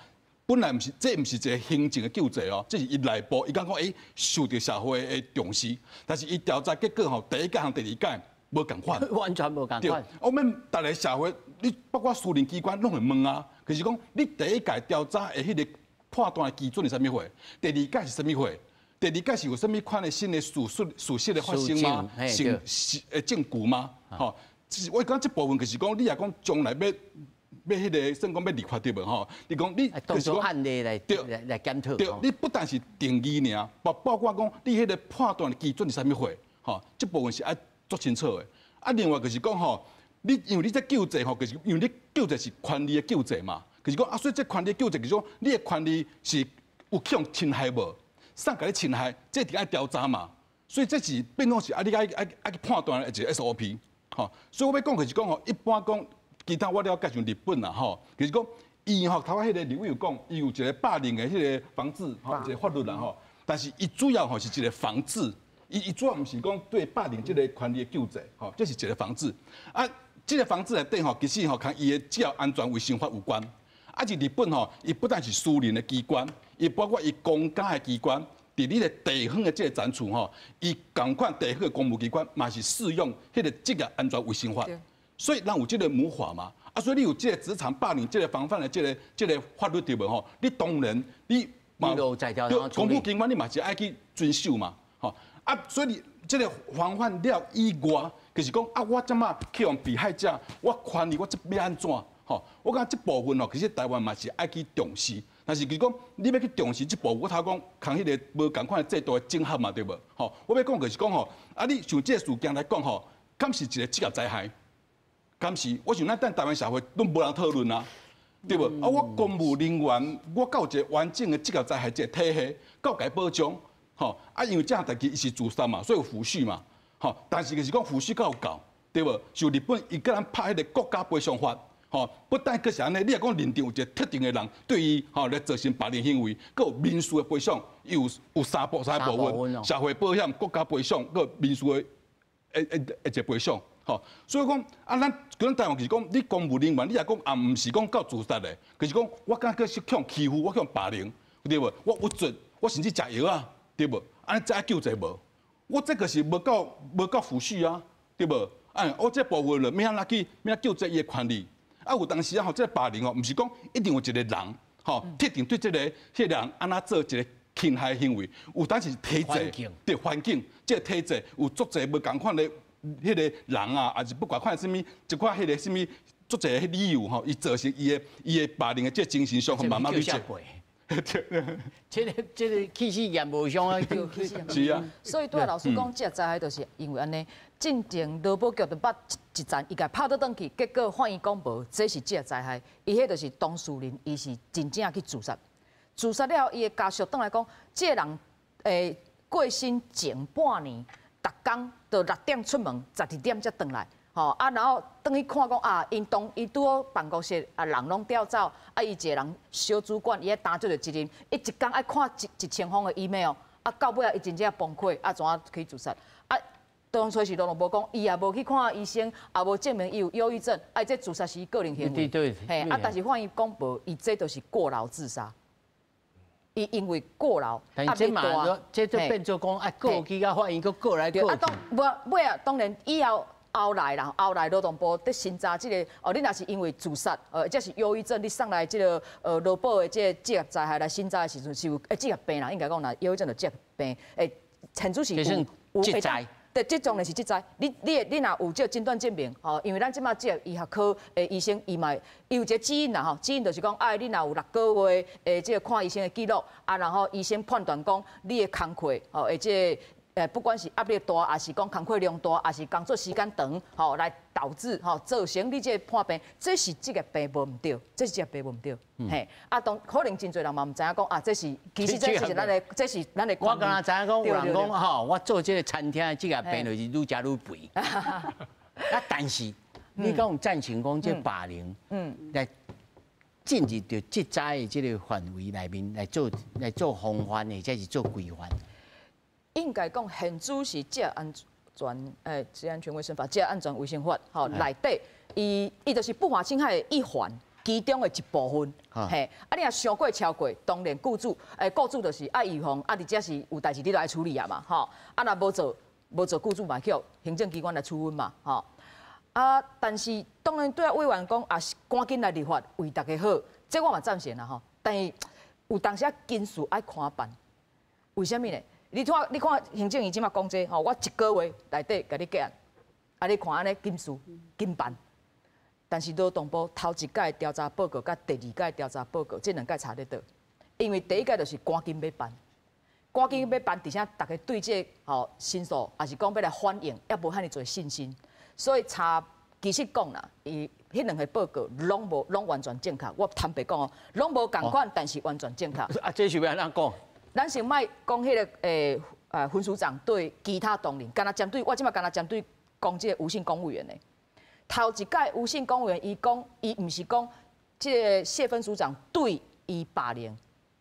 本來毋是，這毋是一個行政的救濟哦，這是伊內部，伊感覺講，欸，受著社會的重視，但是伊調查結果吼，第一屆和第二屆無仝款，完全無仝款。我們逐个社會，你包括私人機關攏會問啊，就是講你第一屆調查的彼個判斷的基準是啥物貨？第二屆是啥物貨？第二屆是有啥物款的新的事實的發生嗎？是是的證據嗎？吼，我講這部分就是講，你若講將來欲彼個算講欲立法對無吼？你講你就是講案例來檢討。對，你不但是定義爾，包括講你彼個判斷的基準是啥物貨？吼，這部分是愛足清楚的。啊，另外就是講吼，你因為你這救濟吼，就是因為你救濟是權利的救濟嘛，就是講啊，所以這權利救濟就是講你的權利是有去予侵害無？啥共你侵害，這一定愛調查嘛。所以這是變講是啊，你愛去判斷的一個 SOP，吼。所以我欲講就是講吼，一般講其他我了解像日本啦吼，就是講伊吼頭拄彼個立委有講，伊有一個霸凌的彼個防治吼，一個法律啦吼。但是伊主要吼是一個防治，伊主要毋是講對霸凌這個權利的救濟，吼，這是一個防治。啊，這個防治內底吼，其實吼佮伊的職業安全衛生法有關。啊，佇日本吼，伊不但是私人的機關，伊包括伊公家的機關，佇你的地方的這個層次吼，伊仝款地方的公務機關嘛是適用彼個職業安全衛生法。所以咱有這個母法嘛，啊，所以你有這個職場霸凌、這個防範的這個法律對無吼？你當然你嘛，對公務機關你嘛是愛去遵守嘛，吼啊，所以你這個防範了以外，就是講啊，我這馬去予被害者，我權利我這欲按怎？吼，我感覺這部分吼，其實台灣嘛是愛去重視，但是就是講你欲去重視這部分，我頭講仝彼個無仝款的制度的整合嘛，對無？吼，我欲講就是講吼，啊，你像這個事件來講吼，敢是一個職業災害？敢是？我想咱等台灣社會攏無人討論啊，對無？啊，我公務人員，我敢有一個完整的職業災害一個體系，敢有共伊保障？吼啊，因为這項代誌伊是自殺嘛，所以有撫恤嘛，吼，但是就是講撫恤夠有夠，對無？像日本伊佮咱拍彼個國家賠償法，吼，不但閣是按呢，你若講認定有一個特定的人對伊吼來造成霸凌行為，閣有民事的賠償，有三部分，社會保險、國家賠償，閣有民事的一個賠償，吼。所以講啊，咱台灣就是講，你公務人員，你若講也毋是講到自殺的，就是講我敢閣是予欺負，我予霸凌，對無？我鬱卒，我甚至食藥啊，對無？按呢才愛救濟無？我這個是無夠撫恤啊，對無？哎，我這部分了，欲按怎去，欲按怎救濟伊的權利？啊，有當時啊，吼，這個霸凌哦，毋是講一定有一個人，吼，特定對這個人按怎做一個侵害行為，有當時是體制，對環境，這個體制有足濟無仝款的彼個人啊，抑是不管看啥物，一寡彼個啥物足濟彼理由吼，伊造成伊的霸凌的這個精神傷害慢慢累積。這個氣死嚴無傷啊，是啊。所以對老師講，這個災害就是因為按呢，進前勞保局就捌一層，伊共拍倒轉去，結果法院講無，這是職業災害，伊彼就是當事人，伊是真正去自殺，自殺了後，伊的家屬轉來講，這個人過身前半年，逐工都6點出門，12點才轉來。吼啊，然後轉去看講啊，𪜶當伊拄好辦公室啊，人攏調走，啊，伊一個人小主管，伊愛擔足濟責任，伊一工愛看一千封的 email，啊，到尾仔伊真正崩潰，啊，怎啊去自殺？啊，當初是勞動部講，伊也無去看醫生，也無證明伊有憂鬱症，啊，這自殺是伊個人行為。嘿，啊，但是法院講無，伊這就是過勞自殺。伊因為過勞，但這嘛，這就變做講啊，過去甲法院閣過來過去。啊，當無尾啊，當然以後。後來啦，後來勞動部佇審查這個哦，你若是因為自殺，或者是憂鬱症，你送來這個勞保的這個職業災害來審查的時陣，是有職業病啦，應該講啦，憂鬱症就職業病，現主是有有職災，對，這當然是職災。你若有這個診斷證明，吼，因為咱這馬職業醫學科的醫生，伊嘛伊有一個指引啦，吼，指引就是講，哎，你若有6個月的這個看醫生的記錄，啊，然後醫生判斷講你的工課，吼，或者不管是壓力大，抑是講工課量大，抑是工作時間長，吼，來導致吼造成你這個破病，這是職業病無毋對，這是職業病無毋對，嘿，啊，當可能真濟人嘛毋知影講啊，這是其實這是咱的，這是咱的。我敢若知影講，有人講吼，我做這個餐廳的職業病就是愈食愈肥。啊，但是你敢有贊成講這霸凌，來進入著職災的這個範圍內面來做防範，或者是做規範？應該講，現主是職業安全，職業安全衛生法、職業安全衛生法，吼內底，伊就是不法侵害的一環，其中的一部分，嘿，啊，你若傷過超過，當然雇主，雇主就是愛預防，啊，佇遮是有代誌你就愛處理啊嘛，吼，啊，若無做，無做，雇主嘛去予行政機關來處分嘛，吼，啊，但是當然對委員講，也是趕緊來立法，為大家好，這我嘛贊成啦，吼，但是有當時仔緊事愛看辦，為啥物呢？你看，你看行政院這馬講這吼，我一個月內底共你結案，啊，你看按呢緊事緊辦，但是勞動部頭一屆調查報告佮第二屆調查報告，這兩屆差佇佗？因為第一屆就是趕緊欲辦，趕緊欲辦，而且大家對這個吼申訴，抑是講欲來反映，猶無遐爾濟信心，所以查其實講啦，伊彼兩個報告攏無攏完全正確。我坦白講哦，攏無仝款，但是完全正確。啊，這是欲按怎講？咱先莫講彼個分署長對其他同仁，敢若針對我這馬敢若針對講這個吳姓公務員的。頭一屆吳姓公務員，伊講伊毋是講這個謝分署長對伊霸凌，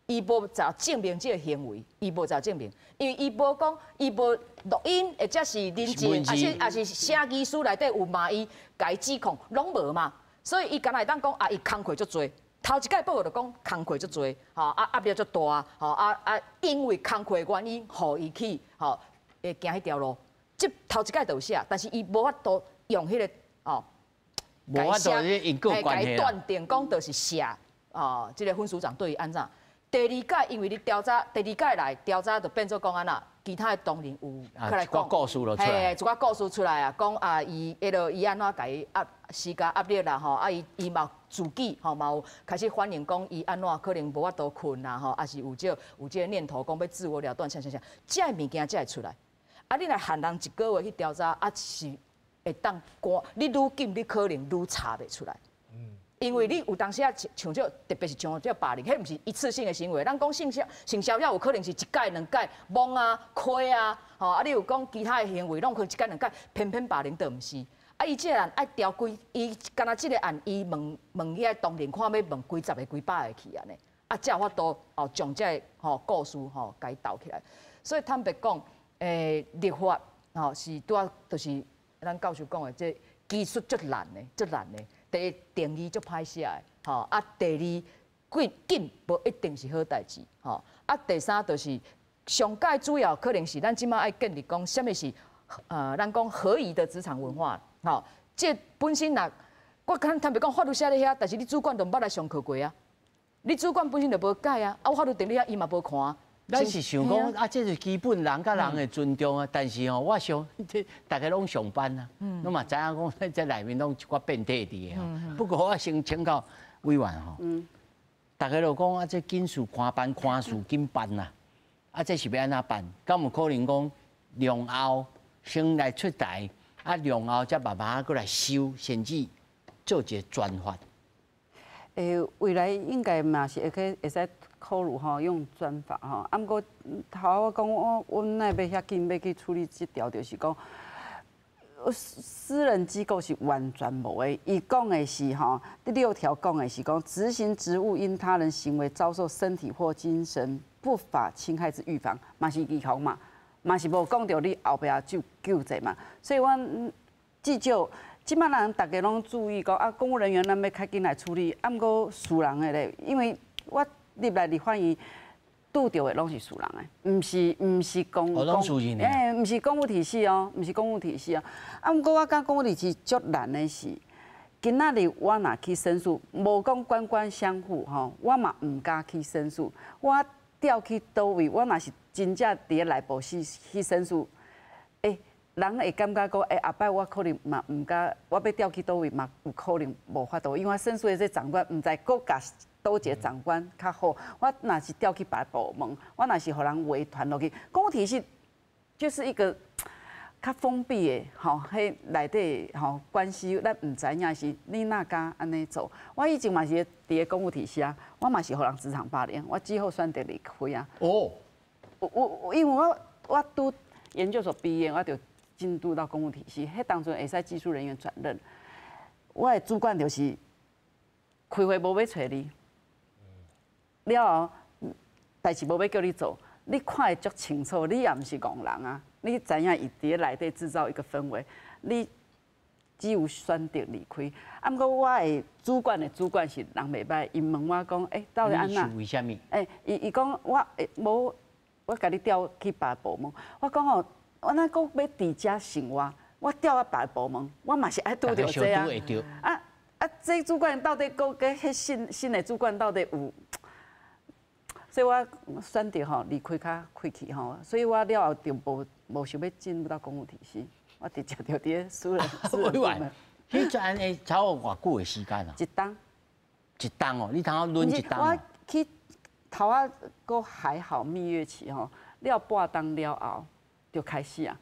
伊無查證明這個行為，伊無查證明，因為伊無講，伊無錄音，或者是人證，抑是寫議書內底有罵伊，共伊指控，攏無嘛，所以伊敢若會當講啊，伊工課足濟。頭一屆報告就講工課足濟，吼啊壓力足大，吼啊啊，因為工課的原因，予伊去吼會行彼條路。這頭一屆就有寫，但是伊無法度用彼個哦，無法度因果關係斷定講就是寫哦，這個分署長對伊按怎。第二屆因為你調查，第二屆來調查就變做講按怎，其他的同仁有起來講，故事就出來，嘿，一寡故事出來啊，講啊，伊彼落伊按怎共伊壓施加壓力啦，吼，啊，伊伊嘛自己吼嘛有開始反映講，伊按怎可能無法度睏啦，吼，抑是有這個念頭講欲自我了斷，啥啥啥，這个物件才會出來。啊，你若限人一個月去調查，啊是會當趕，你愈緊你可能愈查袂出來。因為你有當時啊，像這特別是像這霸凌，彼毋是一次性的行為。咱講性騷擾有可能是一擺兩擺摸啊、虧啊，吼啊，你有講其他的行為，攏可能一擺兩擺，偏偏霸凌都毋是。啊，伊這個案愛調幾，伊敢若這個案，伊問問遐當庭看欲問幾十个、幾百个去按呢，啊，才有法度哦將這个吼故事吼共伊鬥起來。所以坦白講，立法吼是拄仔就是咱教授講的，這技術足難的，足難的。第一定義足歹寫的，吼啊！第二，禁禁無一定是好代誌，吼啊！第三就是上蓋主要可能是咱這馬愛建立講，啥物是咱講合宜的職場文化，吼，這本身若我坦坦白講，法律寫咧遐，但是你主管都毋捌來上課過啊，你主管本身就無改啊，啊，我法律定咧遐，伊嘛無看。咱是想講啊，這是基本人佮人的尊重啊。但是吼，我想這大家攏上班啊，攏嘛知影講這內面攏一寡變態佇的吼。不過我先請教委員吼，大家都講啊，這緊事寬辦，寬事緊辦啦。啊，這是欲按怎辦？敢有可能講量後先來出台，啊，量後才慢慢閣來修，甚至做一個專法？未來應該嘛是會去會使考慮吼，用專法吼。啊，毋過頭我講我阮哪欲遐緊欲去處理這條，就是講私人機構是完全無的。伊講的是吼，第六條講的是講執行職務因他人行為遭受身體或精神不法侵害之預防，嘛是預防嘛，嘛是無講著你後壁就救濟嘛。所以阮至少。這擺人逐家攏注意講啊，公務人員咱欲較緊來處理，啊，毋過私人的咧，因為我入來立法院拄著的攏是私人的，毋是公公，毋是公務體系哦，毋是公務體系哦。啊，毋過我感覺公務體系足難的是，今仔日我若去申訴，無講官官相護吼，我嘛毋敢去申訴。我調去佗位，我若是真正佇咧內部去申訴，人會感覺講，後擺我可能嘛毋敢，我欲調去佗位嘛有可能無法度，因為我申訴的這長官毋知閣共佗一個長官較好。我若是調去別部門，我若是予人圍團落去，公務體系就是一個較封閉的吼，彼內底吼關係，咱毋知影是你哪敢按呢做。我以前嘛是佇咧公務體系啊，我嘛是予人職場霸凌，我最後選擇離開啊。哦，我因為我拄研究所畢業，我就進入到公務體系，彼當陣會使技術人員轉任，我的主管就是開會無欲揣你，了後代誌無欲叫你做，你看會足清楚，你也毋是戇人啊，你知影伊佇咧內底製造一個氛圍，你只有選擇離開。啊，毋過我的主管的主管是人袂䆀，伊問我講，到底按怎？為啥物？伊講我無，我共你調去別部門，我講吼。我哪閣欲佇遮生活？我調到別部門，我嘛是愛拄著這啊！啊啊！這主管到底閣佮彼新的主管到底有？所以我選擇吼離開較氣氣吼，所以我了後就無想欲進入到公務體系，我直接就佇咧私人部門。彼陣會超過偌久的時間啊？一冬。一冬哦，你通好輪一冬。我去頭仔閣還好蜜月期吼，了半冬了後。就開始啊！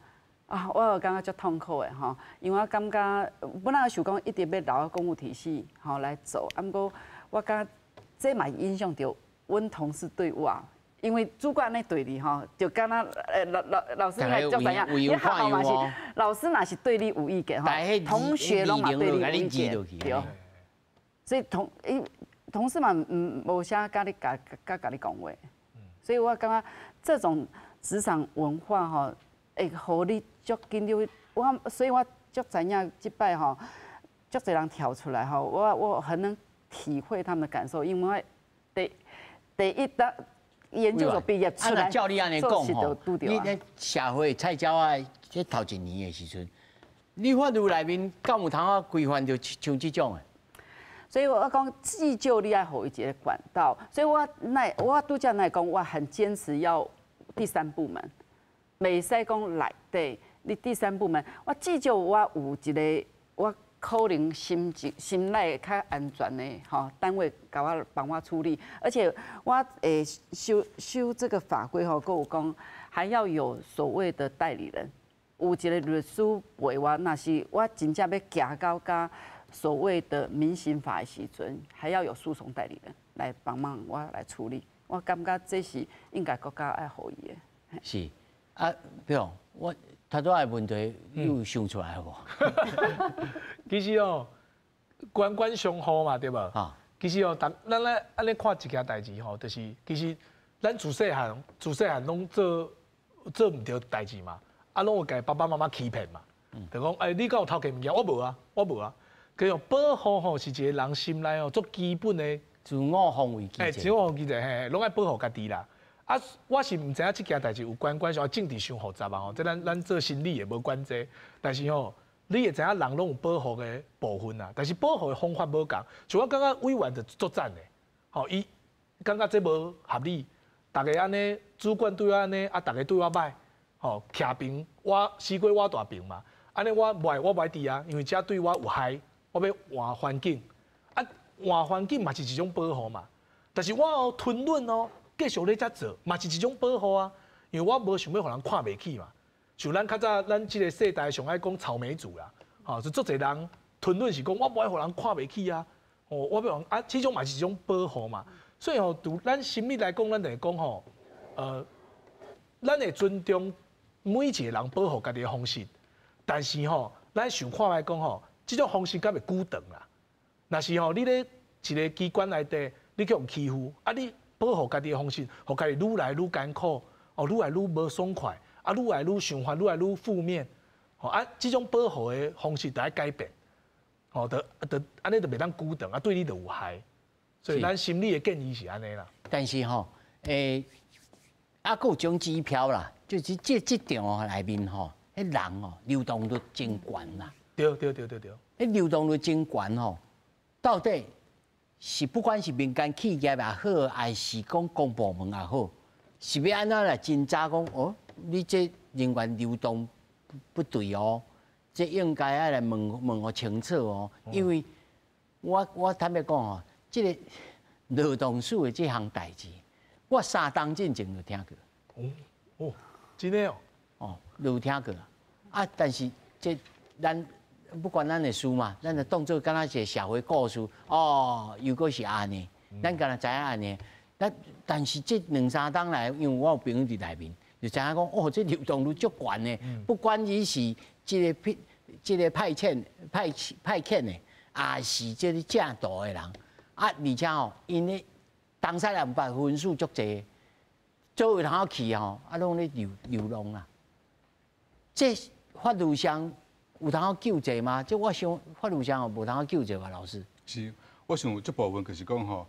啊，我有感覺足痛苦的吼，因為我感覺本來想講一直欲留佇公務體系吼來做，啊，毋過我感覺這嘛影響著阮同事對我，因為主管咧對你吼，就敢若老師應該足知影，你學校嘛是老師若是對你有意見吼，同學攏嘛對你有意見，對。所以同事嘛毋無啥佮你共佮你講話，所以我感覺這種職場文化吼，會予你足緊張。我所以我足知影這擺吼，足濟人跳出來吼，我很能體會他們的感受，因為我第一當研究所畢業出來，照你按呢講吼，你咧社會菜鳥仔，這頭一年的時陣，你法律內面敢有通啊規範著像這種的？所以我講至少你愛予伊一個管道，所以我拄才來講，我很堅持要第三部門，袂使講內底你第三部門，我至少我有一個我可能心情心內較安全的吼單位，共我幫我處理，而且我會修這個法規吼，閣有講還要有所謂的代理人，有一個律師陪我，若是我真正欲行到佮所谓的民刑法的时阵，还要有诉讼代理人来帮忙我来处理。我感觉这是应该国家爱予伊的。是啊，比如我头拄仔的问题，你有想出来无？其实哦，官官相护嘛，对无？啊，其实哦，逐咱咧按呢看一件代志吼，就是其实咱自细汉自细汉拢做做毋著代志嘛，啊，拢有共爸爸妈妈欺骗嘛，就讲欸，你敢有偷摕物件？我无啊，我无啊。佮用保护吼，是一个人心内哦，足基本的自我防卫机制。欸，自我防卫机制，嘿，拢爱保护家己啦。啊，我是毋知影这件代志有关关系，政治伤复杂啊吼，这咱咱做心理的无关济。但是吼，你会知影人拢有保护的部分啊，但是保护的方法无仝。像我感觉委员就足赞的，吼，伊感觉这无合理，逐家按呢，主管对我按呢，啊，逐家对我歹，吼，徛边我死过我大边嘛，按呢我无爱我无爱伫啊，因为这对我有害。我欲换环境，啊，换环境嘛是一种保护嘛。但是我哦吞忍哦，继续咧遮做，嘛是一种保护啊。因为我无想欲予人看袂起嘛。像咱较早，咱这个世代上爱讲草莓族啦，吼，就足济人吞忍是讲我无爱予人看袂起啊。哦，我欲啊，这种嘛是一种保护嘛。所以吼，对咱心理来讲，咱就会讲吼，咱会尊重每一个人保护家己的方式，但是吼，咱想看觅讲吼，这种方式敢会久长啦？若是吼，你咧一个机关内底，你去予欺负，啊，你保护家己的方式，予家己愈来愈艰苦，哦，愈来愈无爽快，啊，愈来愈想法愈来愈负面，吼啊，这种保护的方式得爱改变，吼，就就按呢就袂当久长，啊，对你就有害。所以咱心理的建议是按呢啦。但是吼，欸，啊，阁有种指标啦，就是这职场内面吼，彼人哦流动率真悬啦。对对对对对，彼流动率真悬吼，到底是不管是民间企业也好，还是讲公部门也好，是欲按怎来侦查讲哦？你这人员流动不对哦，这应该爱来问问予清楚哦。因为我坦白讲哦，这个劳动署的这项代志，我3冬进前就听过。哦哦，真的哦，哦，有听过啊，但是这咱。不关咱的事嘛，咱就当做敢若一个社会故事哦，又阁是按呢，咱敢若知影按呢。但是这两三冬来，因为我有朋友伫内面，就知影讲哦，这流动率足悬的，不管你是这个派这个派遣派派遣的，还是这个正途的人，啊，而且吼，𪜶咧东西南北分数足济，做位通去吼，啊，拢咧流流浪啦。这法律上有通救济吗？这我想法律上无通救济吧，老师。是，我想这部分就是讲吼，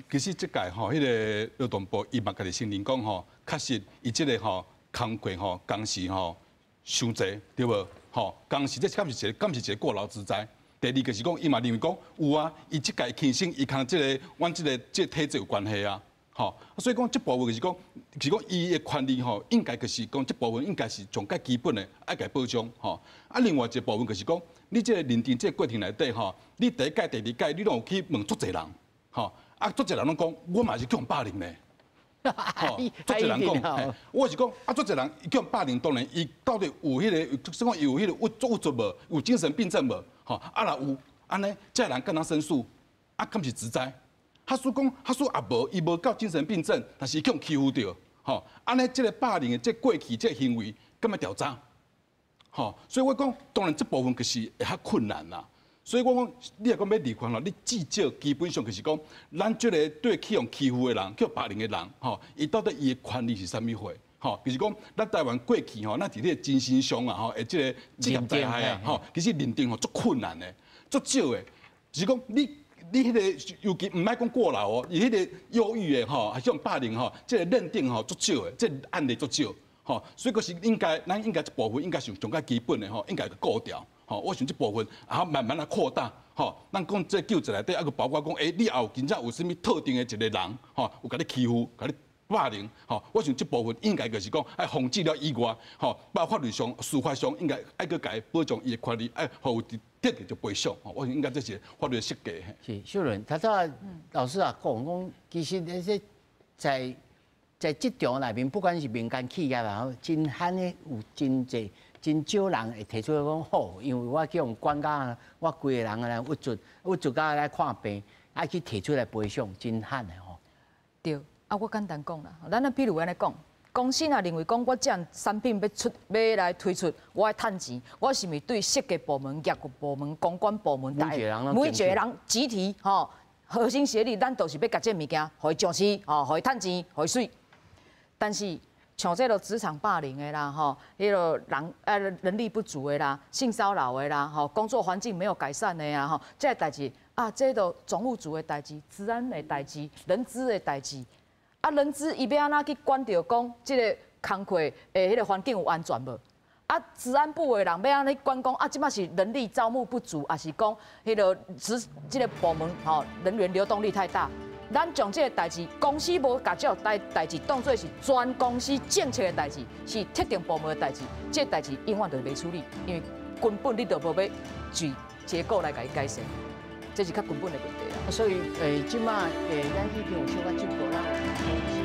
其实这届吼，彼个劳动部伊嘛家己承认讲吼，确实伊这个吼工课吼工时吼伤济，对无？吼，工时这敢是一个敢是一个过劳之灾。第二个是讲，伊嘛认为讲有啊，伊这届轻生，伊佇这个阮这个这个体制有关系啊。吼，所以讲这部分就是讲，是讲伊的权利吼，应该就是讲这部分应该是上较基本的，爱共保障吼。啊，另外一个部分就是讲，你这个认定这个过程内底吼，你第一届、第二届，你拢有去问足济人，吼，啊，足济人拢讲，我嘛是去予霸凌呢。吼，足济人讲，我是讲，啊，足济人去予霸凌，当然伊到底有彼个，算讲伊有彼个郁郁卒无，有精神病症无？吼，啊若有，按呢，这人敢若申诉，啊，敢是职灾？假使讲，假使也无，伊无到精神病症，但是伊去予欺负著，吼，按呢，这个霸凌的这过去这个行为，敢欲调查？吼，所以我讲，当然这部分就是会较困难啦。所以我讲，你若讲欲立法咯，你至少基本上就是讲，咱这个对去予欺负的人，去予霸凌的人，吼，伊到底伊的权利是啥物货？吼，就是讲，咱台湾过去吼，咱伫咧精神上啊，吼，的这个职业灾害啊，吼，其实认定吼足困难的，足少的，就是讲你。你彼个尤其毋莫讲过劳哦，伊彼个忧郁的吼，还是种霸凌吼，这个认定吼足少的，这个案例足少，吼，所以阁是应该，咱应该这部分应该是上较基本的吼，应该顾牢，吼，我想这部分，然后慢慢来扩大，吼，咱讲这救济内底，犹阁包括讲，欸，你也有真正有啥物特定的一个人，吼，有共你欺负，共你霸凌，吼，我想这部分应该就是讲，爱防止了以外，吼，包括法律上、司法上，应该爱阁共伊保障伊的权利，爱予有得到赔偿，我想应该这是法律设计。是秀伦，头拄仔老师啊讲讲，其实那些在职场内面，不管是民间企业也好，真罕的有真济真少人會提出來講好，因為我去予管甲，我規个人來鬱卒，鬱卒甲來看病，愛去提出來賠償，真罕的吼。對，啊，我簡單講啦，咱啊，比如按呢講，公司若認為講我這項產品欲出，欲來推出，我愛趁錢，我是毋是對設計部門、業務部門、公關部門，每一個人每一個人集體吼，核心協力，咱都是欲共這个物件，予伊上市，吼，予伊趁錢，予伊媠。但是像這个職場霸凌的啦，吼，彼个人力不足的啦，性騷擾的啦，吼，工作環境沒有改善的啊，吼，這个代誌啊，這都總務組的代誌、資安的代誌、人資的代誌，啊，人資伊欲按怎去管著講這个工課的彼个環境有安全無？啊，資安部的人欲按怎去管講啊，這擺是人力招募不足，抑是講彼个職這个部門吼人員流動率太大？咱將這个代誌，公司無共這个代誌當做是全公司政策的代誌，是特定部門的代誌，這个代誌永遠就袂處理，因為根本你就無欲就結構來共伊改善，這是較根本的問題啦。所以，這擺，咱已經有小可進步啦。